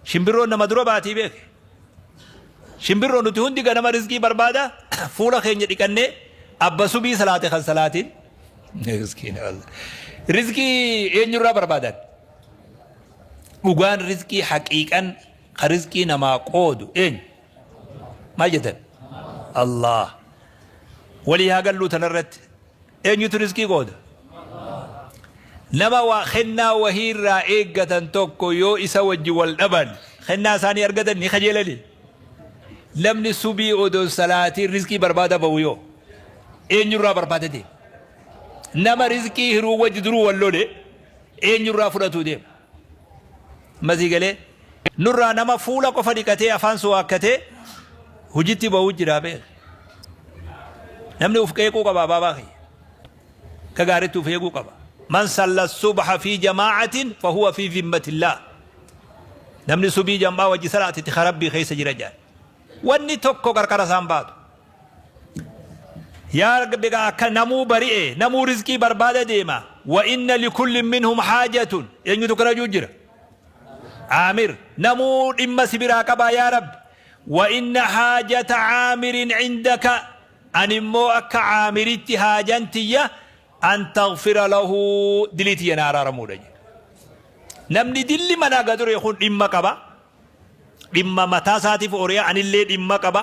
Shimbirroon nama dura baatii beek. Shimbirroo nuti hundi ganama rizqii barbaada fuula keenya dhiqannee abba subii salaate kan salaatiin. Rizqii eenyurraa barbaadan? Dhugaan rizqii haqiiqan ka rizqii namaa qoodu eenyu? Maal jettan? Allah. Walii haa galluu tanarratti. Eenyutu rizqii qooda? Nama waa kennaa wahiirraa eeggatan tokko yoo isa wajji wal dhaban kennaa isaanii argatan ni kajeelani. Namni subii odoo salaatiin rizqii barbaada ba'u yoo eenyurraa barbaada deema? Nama rizqii hiruu wajji duruu wal lole eenyurraa fudhatuu deema? Masii galee nurraa nama fuula qofa dhiqatee afaan suwaakkatee hojitti ba'uu jira beek. Namni uf qeequu qaba abaabaa kiyya. Ka gaaritti uf eeguu qaba. من صلى الصبح في جماعة فهو في ذمة الله. Namni subii jam'aa wajji salaatitti rabbii keessa jira jedhan. Wanni tokko qarqara isaan baatu. Yaa Rabbi akka namuu bari'e namuu rizqii barbaada deema. وإن لكل منهم حاجة, eenyutu kana jira? Aamir namuu dhimma si biraa qabaa yaa Rabbi. وإن حاجة عامر عندك, ani immoo akka Caamiritti haajan tiyya أن تغفر له, dilii tiyya na araaramuudha jedhe. Namni dilli manaa gadure kun dhimma qaba. Dhimma mataa isaatiif oriyaa anillee dhimma qaba.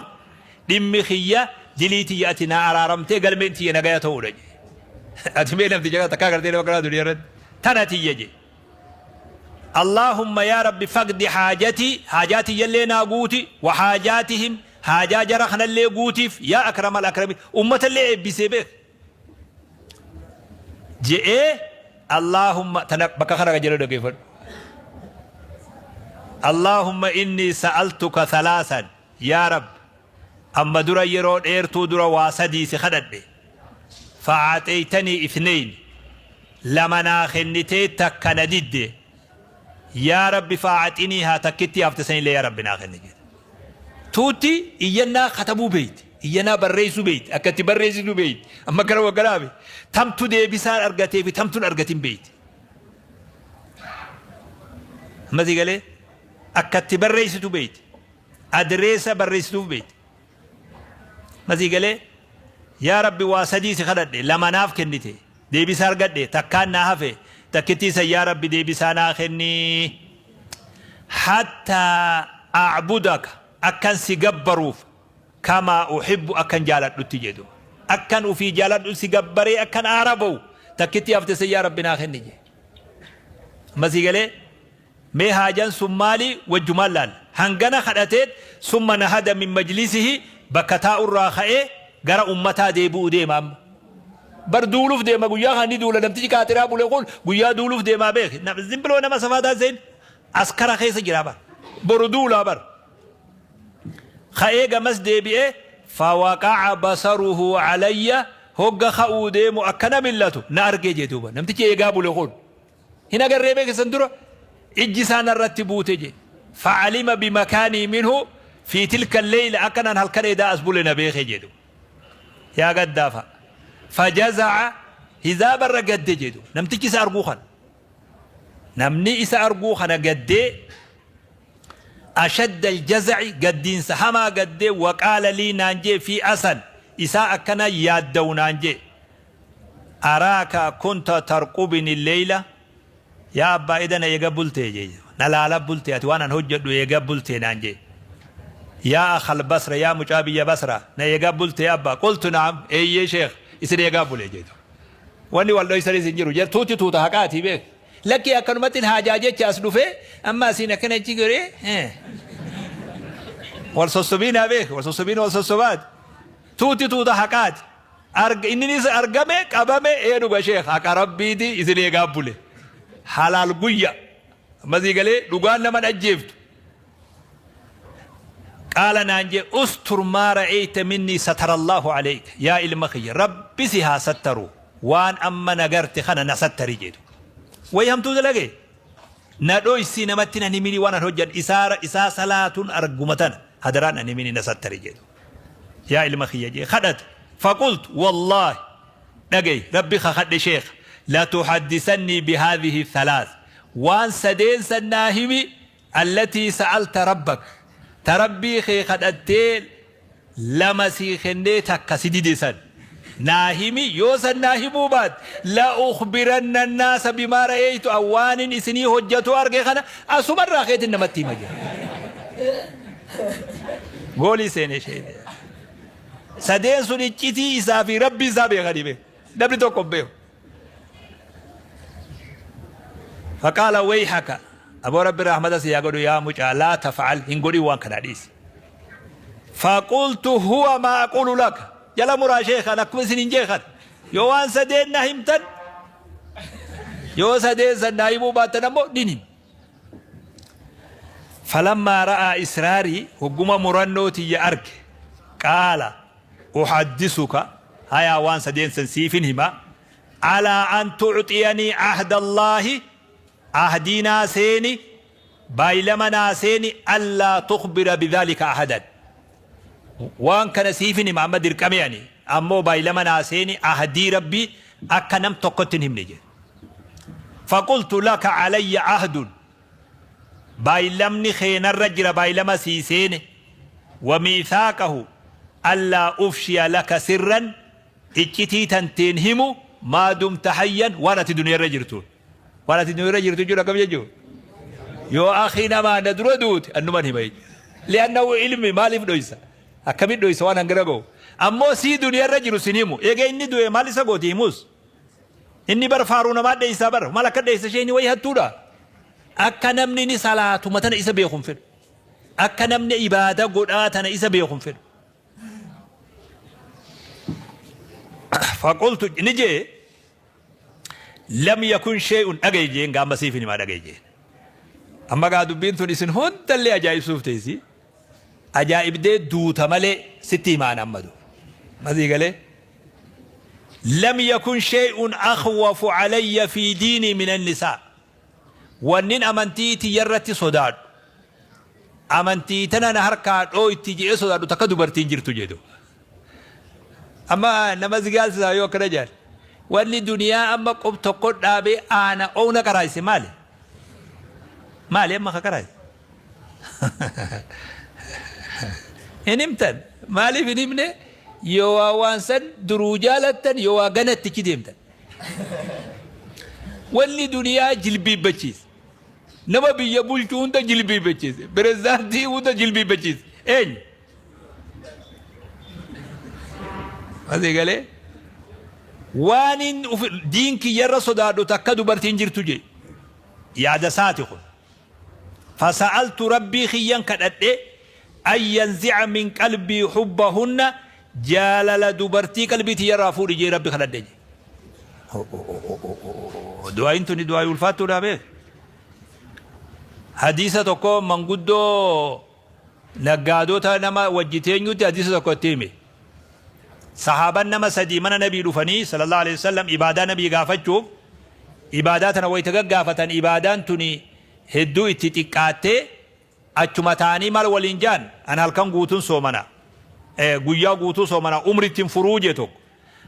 Dhimmi kiyya dilii tiyya ati na araaramtee galmeen tiyya nagaya ta'uudha jedhe. Ati mee namticha kana takkaa gartee nama kanaa duniyaa irratti tana tiyya jedhe. اللهم يا ربي فاقض حاجتي, حاجاتي يلي ناقوتي, وحاجاتهم, حاجا جرخنا اللي قوتيف, يا أكرم الأكرمين. أمة اللي بيسيبك جئ اللهم بكا خنا جلو كيف. اللهم إني سألتك ثلاثا, يا رب أما درا يرون إيرتو درا واسدي سخدت فأعطيتني اثنين, لما ناخنتي تكنا ديد يا رب فأعطنيها, تكتي أفتسني لي يا رب ناخنتي. توتي إينا ختمو بيت إينا بريسو بيت أكتي بريسو بيت أما كانوا وقرابي تمتو دي بسار أرغتي في تمتو أرغتين بيت. أما زي قال أكتي بريسو بيت أدريسا بريسو بيت. ما زي قال يا ربي واسدي سخدت لما ناف كنتي دي بسار قد تكان نافي تكتي يا ربي دي بسانا خني حتى أعبدك, akkan si gabbaruuf, كما أحب, akkan jaaladhutti jedhu, akkan ufii jaaladhu si gabbaree akkan aara ba'u takkitti haftese yaa rabbi naa kenni je. Masii galee mee haajaan sun maali wajjumaan laal hangana kadhateet summa nahada min majlisihi bakka taa'urraa ka'ee gara ummataa deebi'uu deema amma. Bar duuluuf deema guyyaa kan ni duula namtichi qaaxiraa bule kun guyyaa duuluuf deemaa beek zimbiloo nama safaataa seen askara keessa jira bar boru duulaa bar. Ka'ee gamas deebi'ee fawaqa'a basaruhu calayya hogga ka'uu deemu akkana millatu na argee jee duuba namtichi eegaa bule kun hin agarree beekisan dura ijji isaa narratti buute jee facalima bimakaanii minhu fi tilka lleyla akkanaan halkan edaa as bule na beeke jedhu yaa gaddaafa fajaza'a hizaabarra gadde jedhu namtichi isa arguu kana namni isa arguu kana gaddee أشد الجزع قدين سهما قد وقال لي نانجي في أسن إساء كنا يادو نانجي أراك كنت ترقبني الليلة يا أبا إذن يقبلتي جي نلالا بلتي أتوانا هجد يقبلتي نانجي يا أخ البصرة يا مجابي يا بصرة نيقبلتي يا أبا قلت نعم إيه يا شيخ إسن يقبل جيدو واني والله يسري سنجرو جر توتي توتا حقاتي بيك لكي أكنمتين حاجة أسلوفه أما سينا كنا جيغري والصصبين أبيك والصصبين والصصبات توتي توتا حقات إنني أرقمي قبامي إيه نوغا شيخ حق ربي دي إذن يقابله حلال قوية ما زي قالي لقانا من أجيبت قال نانجي أستر ما رأيت مني ستر الله عليك يا إلمخي ربي سها ستروا وان أما نقرت خنا نستري جيدو ويهم تودلقي ندويسي نمتنا نميني وانا هجن إسارة إسا صلاة أرقمتنا هدران نميني نستري جيدو يا إلمخي جي خدت فقلت والله نقي ربي خد شيخ لا تحدثني بهذه الثلاث وان سدين سناهمي التي سألت ربك تربي خي خدتين لما سيخني تكسدي ديسن ناهمي يوسن ناهمو بات لا أخبرن الناس بما رأيت أوان إسني هجتو أرقي خنا أسمر راخيت إنما التيمة قولي سيني شيء سدين سني تشتي إسافي ربي سابي غريبه نبي توقف به فقال ويحك أبو رب الرحمة سيقول يا مجا لا تفعل إن قولي وان كان فقلت هو ما أقول لك يلا مرا شيخ أنا كم سنين جيخا يوان سدين نهمتن يو سدين سنايمو باتنمو دينم فلما رأى إسراري وقم مرنوتي يأرك قال أحدثك هيا وان سدين سنسيفنهما على أن تعطيني عهد الله عهدنا سيني بايلمنا سيني ألا تخبر بذلك أحدا وان كان سيفني محمد الكمياني أمو بايلمنا سيني عهدي ربي أكنم تقتنهم نجي فقلت لك علي عهد بايلمني خين الرجل بايلما سيسيني وميثاقه ألا أفشي لك سرا اتشتي تنتينهم ما دمت حيا وانا تدنيا الرجل وانا تدنيا الرجل تجو لكم يجو يو أخينا ما ندرو دوت أنه من هم لأنه علمي ما لي فدويسا أكمل دويسا وانا نقرأه أمو سي دنيا الرجل سنيمو يجي إني دوي مالي سقوتي موس إني برفارونا ما ديسا بر ما لك ديسا شيء ويها تودا أكنمني صلاة متنا إسا بيخم فين أكنمني إبادة قدآتنا إسا بيخم فين فقلت نجي لم يكن شيء أجيجين قام بسيفني ما أجيجين أما قادوا بينتون إسن هون تلي أجايب سوفتيسي أجايب دي دوتا مالي ستي ما نمدو ما ذي قالي لم يكن شيء أخوف علي في ديني من النساء ونين أمنتيتي يرتي صداد أمنتيتنا نهركا أو تيجي صداد تكدو برتين جرتو جدو أما نمز قال سايو كرجال واللي دنيا أما قب تقول أبي أنا أو نكرايس مالي مالي أما خكرايس إنمتن مالي في نمني يوا وانسن دروجالتن يوا جنت كديمتن واللي دنيا جلبي بتشيز نما بيبول شو جلبي بتشيز برزانتي وده جلبي بتشيز إن هذا قال وانين دينك يرى صدادو تكادو برتين جرتو جي Yaada isaati kun. Fasa'altu rabbii kiyyan kadhadhe an yanzi'a min qalbii hubbahunna, jaalala dubartii qalbii tiyyarraa fuudhi jee rabbi kadhadhe jee. Du'aayin tuni du'aayi ulfaattuudha beek. Hadiisa tokko manguddoo naggaadota nama wajji teenyutti hadiisa tokko itti hime. Sahaaban nama sadii mana nabii dhufanii sallallahu alaihi wasallam ibaadaa nabii gaafachuuf, ibaadaa tana wayita gaggaafatan ibaadaan tuni hedduu itti xiqqaattee achuma taa'anii maal waliin jaan, an halkan guutuun soomana, guyyaa guutuu soomana, umri ittiin furuu jee tokko.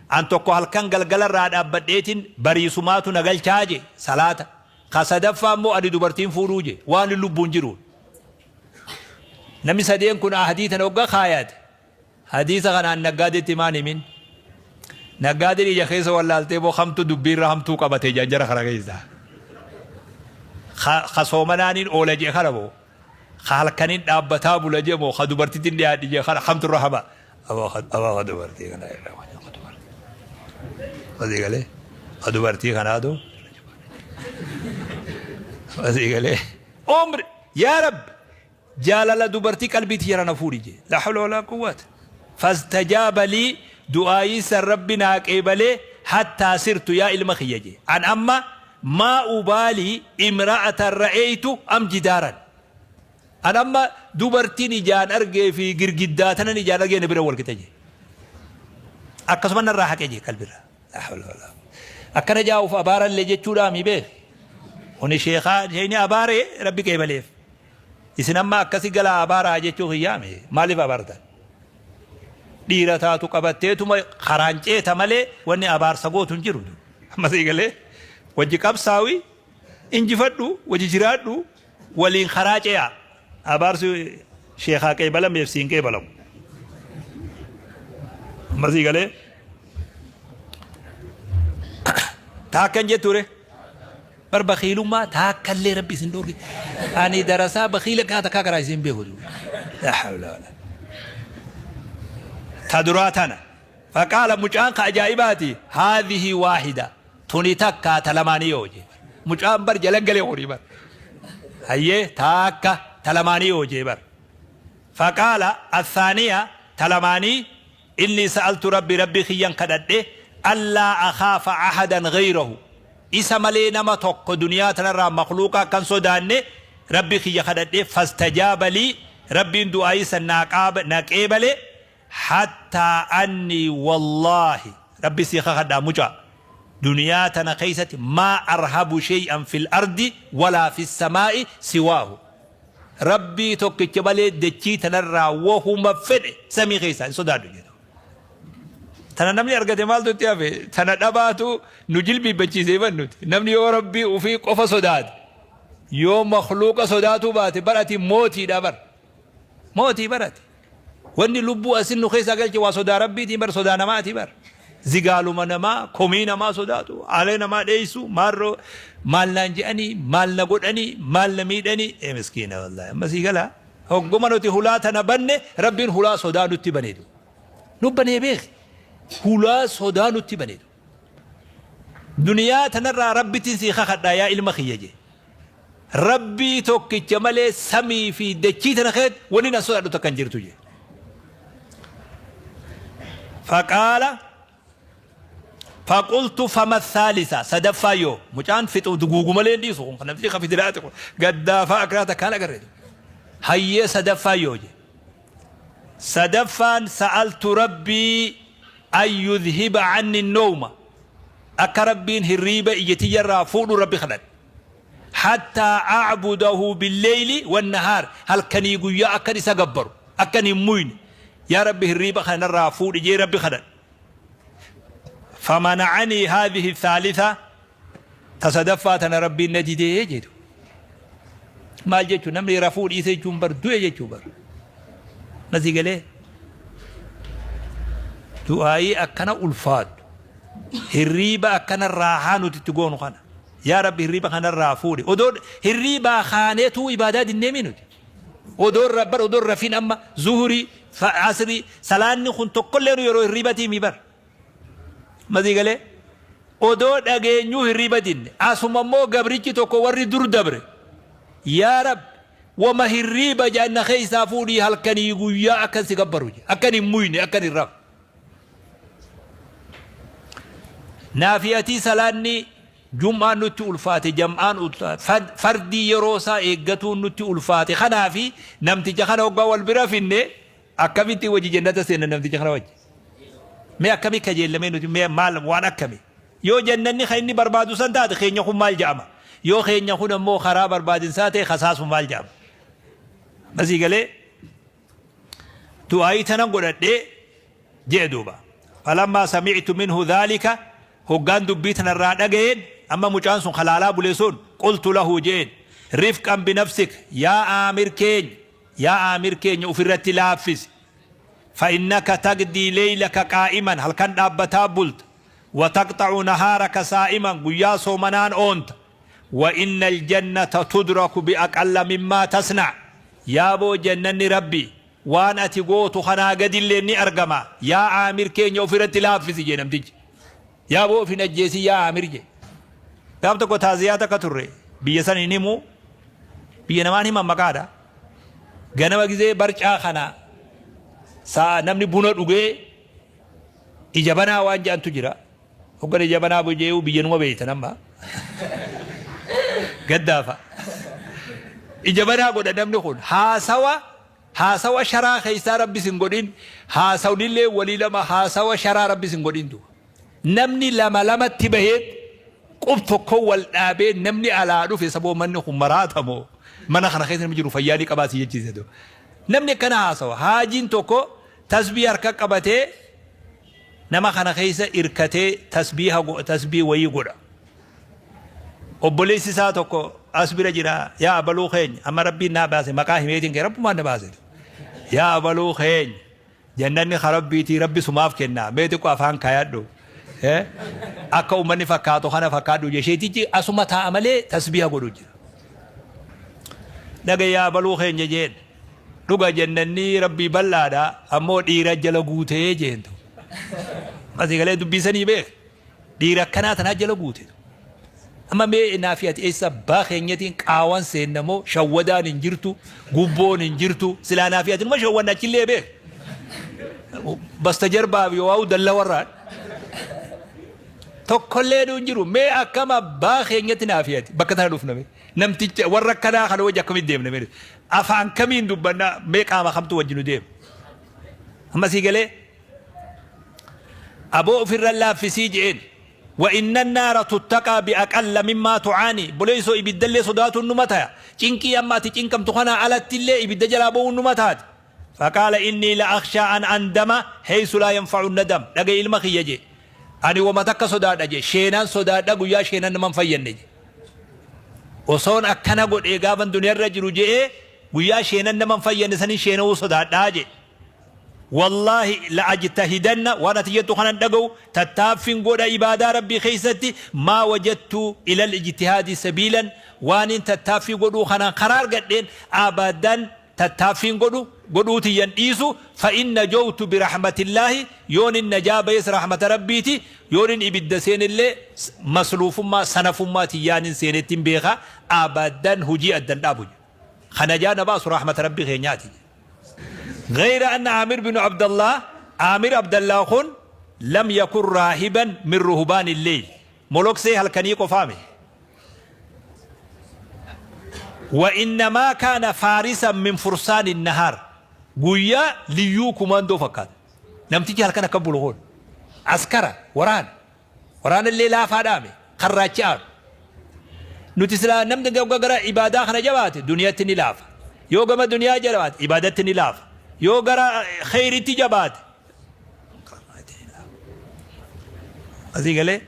An tokko halkan galgala irraa dhaabbadheetiin bariisumaatu na galchaa jee salaata. Ka sadaffaa immoo ani dubartiin fuudhuu jee waan lubbuun jiruun. Namni sadeen kun ahdii tana hogga kaayate hadiisa kanaan naggaadeetti maan himin. Naggaadeen ija keessa wallaaltee boo kamtu dubbiirra hamtuu qabate jaan jara kana keessa. Ka soomanaaniin oola jee kana moo, ka halkaniin dhaabbataa bula jee moo, ka dubartittiin dhiyaadhi jee kana kamtu irra hama. Aboo ka dubartii kana irra ka dubartii. Asii galee ka dubartii kanaatu asii galee. Umri yaa Rabbi jaalala dubartii qalbii tiyya na fuudhi jee. La hawla wala quwwata. Fastajaaba lii, du'aayii san rabbi naa qeebalee, hattaa sirtu yaa ilma kiyya jee. An amma maa ubaalii imra'atan ra'eeytu am jidaaran. An amma dubartiin ijaan argee fi girgiddaa tanan ijaan argee na bira wal qixa jee. Akkasuma narraa haqe jee qalbirraa. La hawla wala. Akkana jaa'uuf abaarallee jechuudhaa mi beek. Kuni sheekaa sheeyni abaaree rabbi qeebaleef. Isin amma akkasi galaa abaaraa jechuu kiyyaame maaliif abaartan? Dhiira taatu qabatteetuma karaan ceeta malee wanni abaarsa gootu hin jiru. Amma sii galee wajji qabsaawi, injifadhu, wajji jiraadhu, waliin karaa ce'aa. Abaarsi sheekaa qeebalameef siin qeebalamu. Amma sii galee taakkan jetture. Bar bakhiilummaa taakkallee rabbi isin dhoorge. Ani darasaa bakhiila kaa takkaa karaa isin beeku. La hawla wala. Ta duraa tana. Faqaala mucaan ka ajaa'ibaati haadhihi waahida. Tuni takkaa ta lamaanii yoo jee. Mucaan bar jala galee horii bar. Hayyee taakka ta lamaanii yoo jee bar. Faqaala athaaniya ta lamaanii inni sa'altu rabbi rabbi kiyyan kadhadhe allaa akhaafa ahadan ghayrahu. Isa malee nama tokko duniyaa tanarraa makhluuqa akkan sodaanne rabbi kiyya kadhadhe, fastajaaba lii, rabbiin du'aayii san naa qeebale, hattaa annii wallaahi rabbi sii kakadhaa mucaa duniyaa tana keessatti maa arhabu shay'an fil ardi walaa fis samaa'i siwaahu, rabbii tokkicha malee dachii tanarraa wahuma fedhe samii keessaa hin sodaadhu jedhu. Tana namni argate maaltu itti hafe? Tana dhabaatu nu jilbiibbachiisee ban nuti. Namni yoo rabbii ufii qofa sodaate, yoo makhluuqa sodaatuu baate bar ati mootiidha bar. Mootii bar ati. Wanni lubbuu asin nu keessaa galche waa sodaa rabbiitiin bar, sodaa namaati bar. Zigaaluma namaa, komii namaa sodaatu, aalee namaa dheessu, maarroo maal naan je'anii, maal na godhanii, maal na miidhanii. Ee miskiina wallaahi. Amma sii galaa. Hogguma nuti hulaa tana banne rabbiin hulaa sodaa nutti baneetu. Nu banee beeki. Hulaa sodaa nutti baneetu. Duniyaa tanarraa rabbitiin sii kakadhaa yaa ilma kiyya jee. Rabbii tokkicha malee samii fi dachii tana keessatti wanni na sodaadhu takka hin jirtu jee. Faqaala faqultu fama thaalisa, sadaffaa yoo mucaan fixu duguugu malee hin dhiisu kun namtichi ka fidiraati kun gaddaafaa akkanaa takkaan agarre. Hayyee sadaffaa yoo jee. Sadaffaan sa'altu rabbii an yudhiba anni nowma, akka rabbiin hirriiba ija tiyyarraa fuudhu rabbi kadhadhe. Hattaa a'budahu billeyli wannahaar, halkanii guyyaa akkan isa gabbaru akkan hin muyne yaa rabbi hirriiba kana narraa fuudhi jee rabbi kadhadhe. Famana'anii haadhihi thaalitha, ta sadaffaa tana rabbiin na didee jedhu. Maal jechuun namni rafuu dhiise jechuun bar du'e jechuu bar. Nasii galee du'aayii akkana ulfaadhu, hirriiba akkana raahaa nuti itti goonu kana yaa rabbi hirriiba kanarraa fuudhi. Odoo hirriibaa kaaneetuu ibaadaa dinneemii nuti odoo bar odoo rafiin amma zuhurii asrii salaanni kun tokkollee nu yeroo hirriibatii mi bar. Masii galee Odoo dhageenyuu hirriba dinne. Asuma immoo gabrichi tokko warri dur dabre. Yaa Rabbi wama hirriiba jedhan na keessaa fuudhii halkanii guyyaa akkan si gabbaru jedhe. Akkan hin muyne akkan hin rafne. Naafi atii salaanni jum'aan nutti ulfaate jam'aan fardii yeroo isaa eeggatuun nutti ulfaate kanaafi namticha kana hoggaa wal bira finne akkamitti wajji jannata seenna namticha kana wajji. Mee akkami kajeellamee nuti mee maal waan akkami. Yoo jannanni kan inni barbaadu san taate keenya kun maal jedhama. Yoo keenya kun ammoo karaa barbaadinsaa ta'e kasaasu maal jedhama. Masii galee du'aayii tanan godhadhee jee duuba. Falammaa sami'tu minhu dhaalika hoggaan dubbii tanarraa dhaga'een amma mucaan sun halaalaa bule sun qultu lahu jeen rifqan binafsik yaa aamir keenya yaa aamir keenya ofirratti laaffisi. Fa'innaka tagdii leeylaka qaa'iman halkan dhaabbataa bulta وتقطع نهارك صائما guyyaa soomanaan oonta وإن الجنة تدرك بأقل مما تصنع yaaboo jannanni rabbi waan ati gootu kanaa gadillee ni argama yaa aamir keenya ofirratti laaffisi jee namtichi yaaboo of hin ajjeesi yaa aamir jee. Gaaf tokko taaziyaa takka turre biyya san hin himu biyya namaan himan maqaadha. Ganama gizee barcaa kana saa namni buna dhugee ija banaa waan jedhantu jira. Hoggan ija banaa bujee'uu biyya numa beeytan amma. Gaddaafa. Ija banaa godha namni kun haasawa haasawa sharaa keessaa rabbi sin godhin haasawnillee walii lama haasawa sharaa rabbi sin godhin duuba. Namni lama lamatti bahee qub tokko wal dhaabee namni alaa dhufe saboo manni kun maraatamoo mana kana keessa namni jiru fayyaa ni qabaa si jechiise duuba. Namni akkana haasawa haajiin tokko tasbii harka qabatee nama kana keessa irkatee tasbii wayii godha. Obboleessi isaa tokko as bira jira yaa abaluu keenya amma rabbiin naa baase maqaa himeetiin kee rabbumaan na baase. Yaa abaluu keenya jannanni rabbiitii rabbi sumaaf kenna mee xiqqoo afaan kaayadhu. Akka uummanni fakkaatu kana fakkaadhu jesheetichi asuma taa'a malee tasbiiha godhu jira. Dhaga yaa abaluu keenya jeen dhuga jannanni rabbii bal'aadha ammoo dhiira jala guutee jeentu. Asii galee dubbisanii beek dhiira akkanaa tanaa jala guute. Amma mee naafi ati eessa abbaa keenyatiin qaawan seennamoo shawwadaan hin jirtu gubboon hin jirtu silaa naafi ati numa shawwanna achillee beek. Basta jarbaa yoo waa'u dalla warraan. Tokkollee hin jiru mee akkam abbaa keenyatti naafi ati bakka tana dhufname namticha warra akkanaa kana wajji akkamitti deemna mee afaan kamiin dubbannaa mee qaama kamtu wajji nu deema. Amma sii galee aboo ofirra laaffisii je'een. وإن النار تتقى بأقل مما تعاني بوليسو إبدل صدات النمتها چنكي أما تچنكم تخنا على التلي إبد جلابو النمتات فقال إني لأخشى أن أندم حيث لا ينفع الندم لقي المخي يجي أني وما تك صدات أجي شينان صدات أجو يا شينان من فين نجي وصون أكنا قد إيقابا دنيا الرجل جي ويا شينان من فين سنين شينو صدات أجي والله لأجتهدن وانا تجدت خنا دغو تتافين غودا عبادة ربي خيستي ما وجدت إلى الاجتهاد سبيلا وان تتافي غدو خنا قرار قدين أبدا تتافين غدو غدوتي ينديسو فإن نجوت برحمة الله يون النجابة يس رحمة ربيتي يون إبد سين اللي مسلوف ما سنف ما تيان سينتين بيغا أبدا هجي أدن أبو خنا جانا باس رحمة ربي خينياتي. غير أن عامر بن عبد الله عامر عبد الله خن لم يكن راهبا من رهبان الليل ملوك سي هل كان فامي وإنما كان فارسا من فرسان النهار قويا ليو كوماندو فقط نمتيجي هل كان كبول غول عسكرة وران وران الليل لا فادامي خراجان نتسلا نمت قرا عبادة خنا جبات دنيا تنلاف يوغما دنيا جبات عبادة تنلاف yoo gara khayritti jabaate asii galee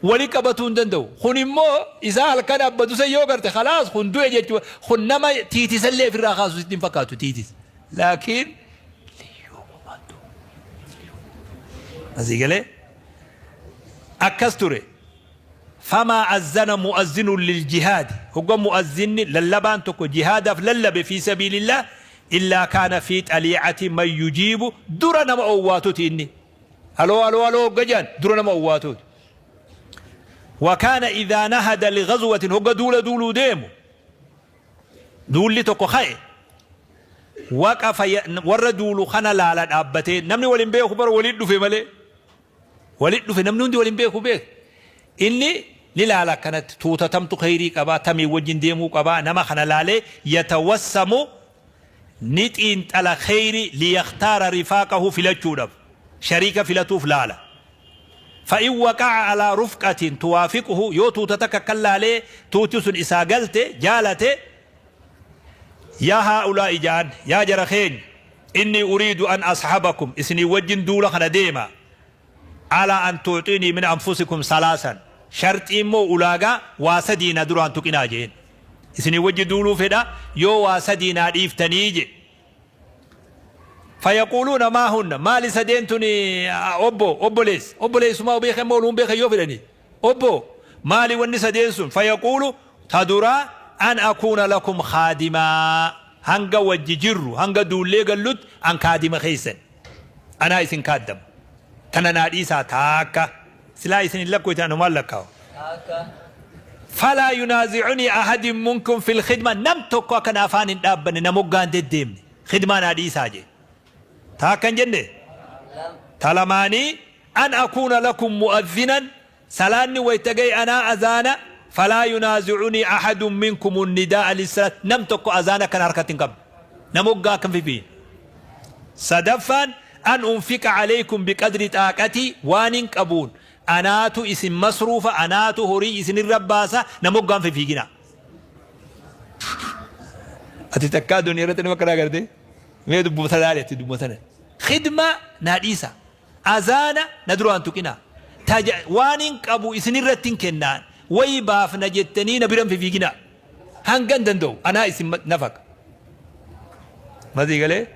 wali qabatuu hin danda'u. Kun immoo isaa halkan dhaabbatu san yoo garte khalaas kun du'e jechuudha. Kun nama tiitisallee ofirraa kaasu sitti hin fakkaatu tiitis. Laakiin asii galee akkas ture. فما أذن مؤذن للجهاد هو مؤذن للبان تكو جهاد للب في سبيل الله إلا كان في طليعة من يجيب درنا مؤواتوت إني هلو هلو هلو قجان درنا مؤواتوت. وكان إذا نهد لغزوة hogga duula duuluu deemu duulli tokko ka'e waqafa warra duulu kana laala dhaabbatee namni waliin beeku bara waliin dhufe malee waliin dhufe namni hundi waliin beeku beeku inni ni laala akkanatti tuuta tamtu khayrii qabaa tamii wajjin deemuu qabaa nama kana laalee yatawassamu ni xiinxala khayrii liyaktaara rifaaqahu filachuudhaaf shariika filatuuf laala. فإن وقع على رفقة توافقه يو توتتك كلالي توتسن إساقلت جالت يا هؤلاء جان يا جرخين إني أريد أن أصحبكم إسني وجن دولة خنا على أن تعطيني من أنفسكم ثلاثا شرط إمو أولاغا واسدينا دران تقنا جين إسني وجن دولو فدا يو واسدينا ديفتنيجي فيقولون ما هن ما لسدينتني أبو أبوليس أبوليس ما أبيخ مولون بيخ يوفلني أبو ما لي ونسدينسون فيقول تدرى أن أكون لكم خادما هنگا وججرو هنگا دولي قلت أن خادم خيسن أنا إسن كادم تنا ناديسا تاكا سلا إسن لكو تانو مالكاو فلا ينازعني أحد منكم في الخدمة نمتكو كان أفان دابن نموغان دديم خدمة ناديسا جي تاكن جنة تلماني أن أكون لكم مؤذنا سلاني ويتقي أنا أذانا فلا ينازعني أحد منكم النداء للصلاة نمتك أذانا كان حركة قبل نمقا كم في بين صدفا أن أنفق عليكم بقدر طاقتي وانين قبول أناتو اسم مصروفة أناتو هوري اسم الرباسة نمقا في فينا أتتكادون يرتني مكرا قردي مي دبو مثلا دبو مثلا خدمة ناديسة أذانا ندرو أن تكنا وانين قبو اسم الرتين كنان ويباف نجتني نبرم في فينا هنگن دندو أنا اسم نفق ما ذي قال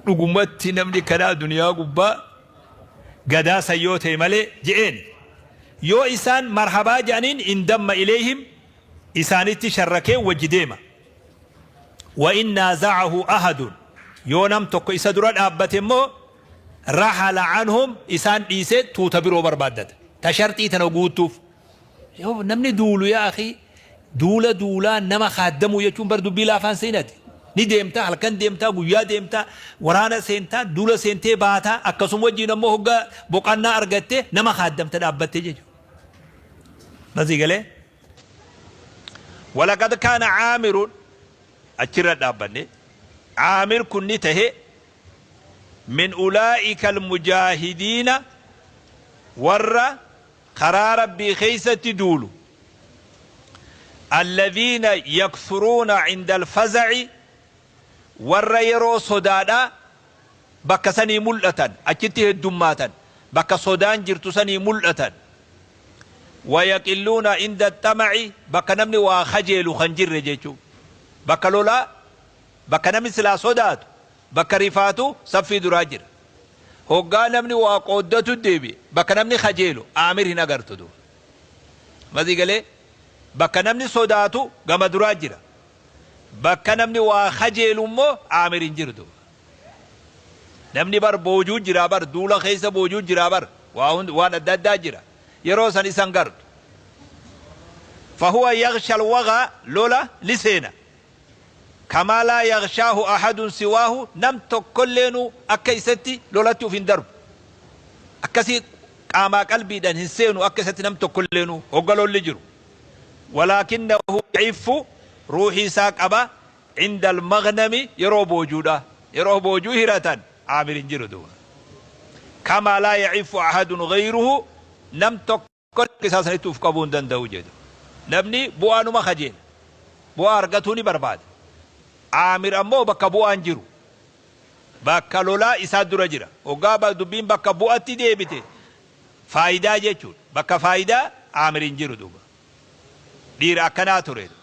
رقمتي نملي كنا دنيا قبا قدا سيوتي ملي جئين يو إسان مرحبا جانين اندم إليهم إسانتي شركي وجديما وإن نازعه أحد يو نم تقو إسا دران أبتمو رحل عنهم إسان إيسي توتبرو بربادت تشرتي تنوغوتوف يو نمني دولو يا أخي دولا دولا نما خادمو يچون بر دبي لافان سينتي ni deemta halkan deemta guyyaa deemta waraana seentaa duula seentee baata akkasuma wajjin ammoo hogga boqannaa argatte nama khaaddamta dhaabbatte jechuudha. Masii galee walaqad kaana caamirun achirra dhaabbanne caamir kun ni tahe min ulaa'ika almujaahidiina warra karaa rabbii keeysatti duulu alladhiina yaksuruuna cinda alfazaci warra yeroo sodaadha bakka sanii mul'atan achitti heddummaatan bakka sodaan jirtu sanii mul'atan wayaqilluuna inda xamaci bakka namni waa kajeelu kan jirre jechuu bakka lolaa bakka namni silaa sodaatu bakka rifaatu saffii duraa jira hoggaa namni waa qooddatu deebi'e bakka namni kajeelu aamir hin agartu duuba masii galee bakka namni sodaatu gama duraa jira bakka namni waa kajeelu immoo aamir hin jirtu namni bar boojuu jira bar duula keessa boojuu jira bar waan adda addaa jira yeroo san isan gartu fahuwa yaghsha alwaga lola liseena kamaa laa yaghshaahu ahadun siwaahu nam tokkolleenu akka isatti lolatti uf hin darbu akkasii qaamaa qalbiidhaan hin seenu akka isatti nam tokkolleenu hogga lolli jiru walaakinnahu yacifu روحي ساقبا عند المغنم يرو بوجودا يرو بوجو هرتان عامر جردو كما لا يعف أحد غيره نم تكل قصاص توف قبون دندو جدو نبني بوانو ما خجين بوا أرغتوني برباد عامر أمو بكا بوان جرو بكا لولا إساد رجرا وقابل دبين بكا بواتي ديبتي فايدة جيتشون بكا فايدة عامر جردو دير أكنا تريد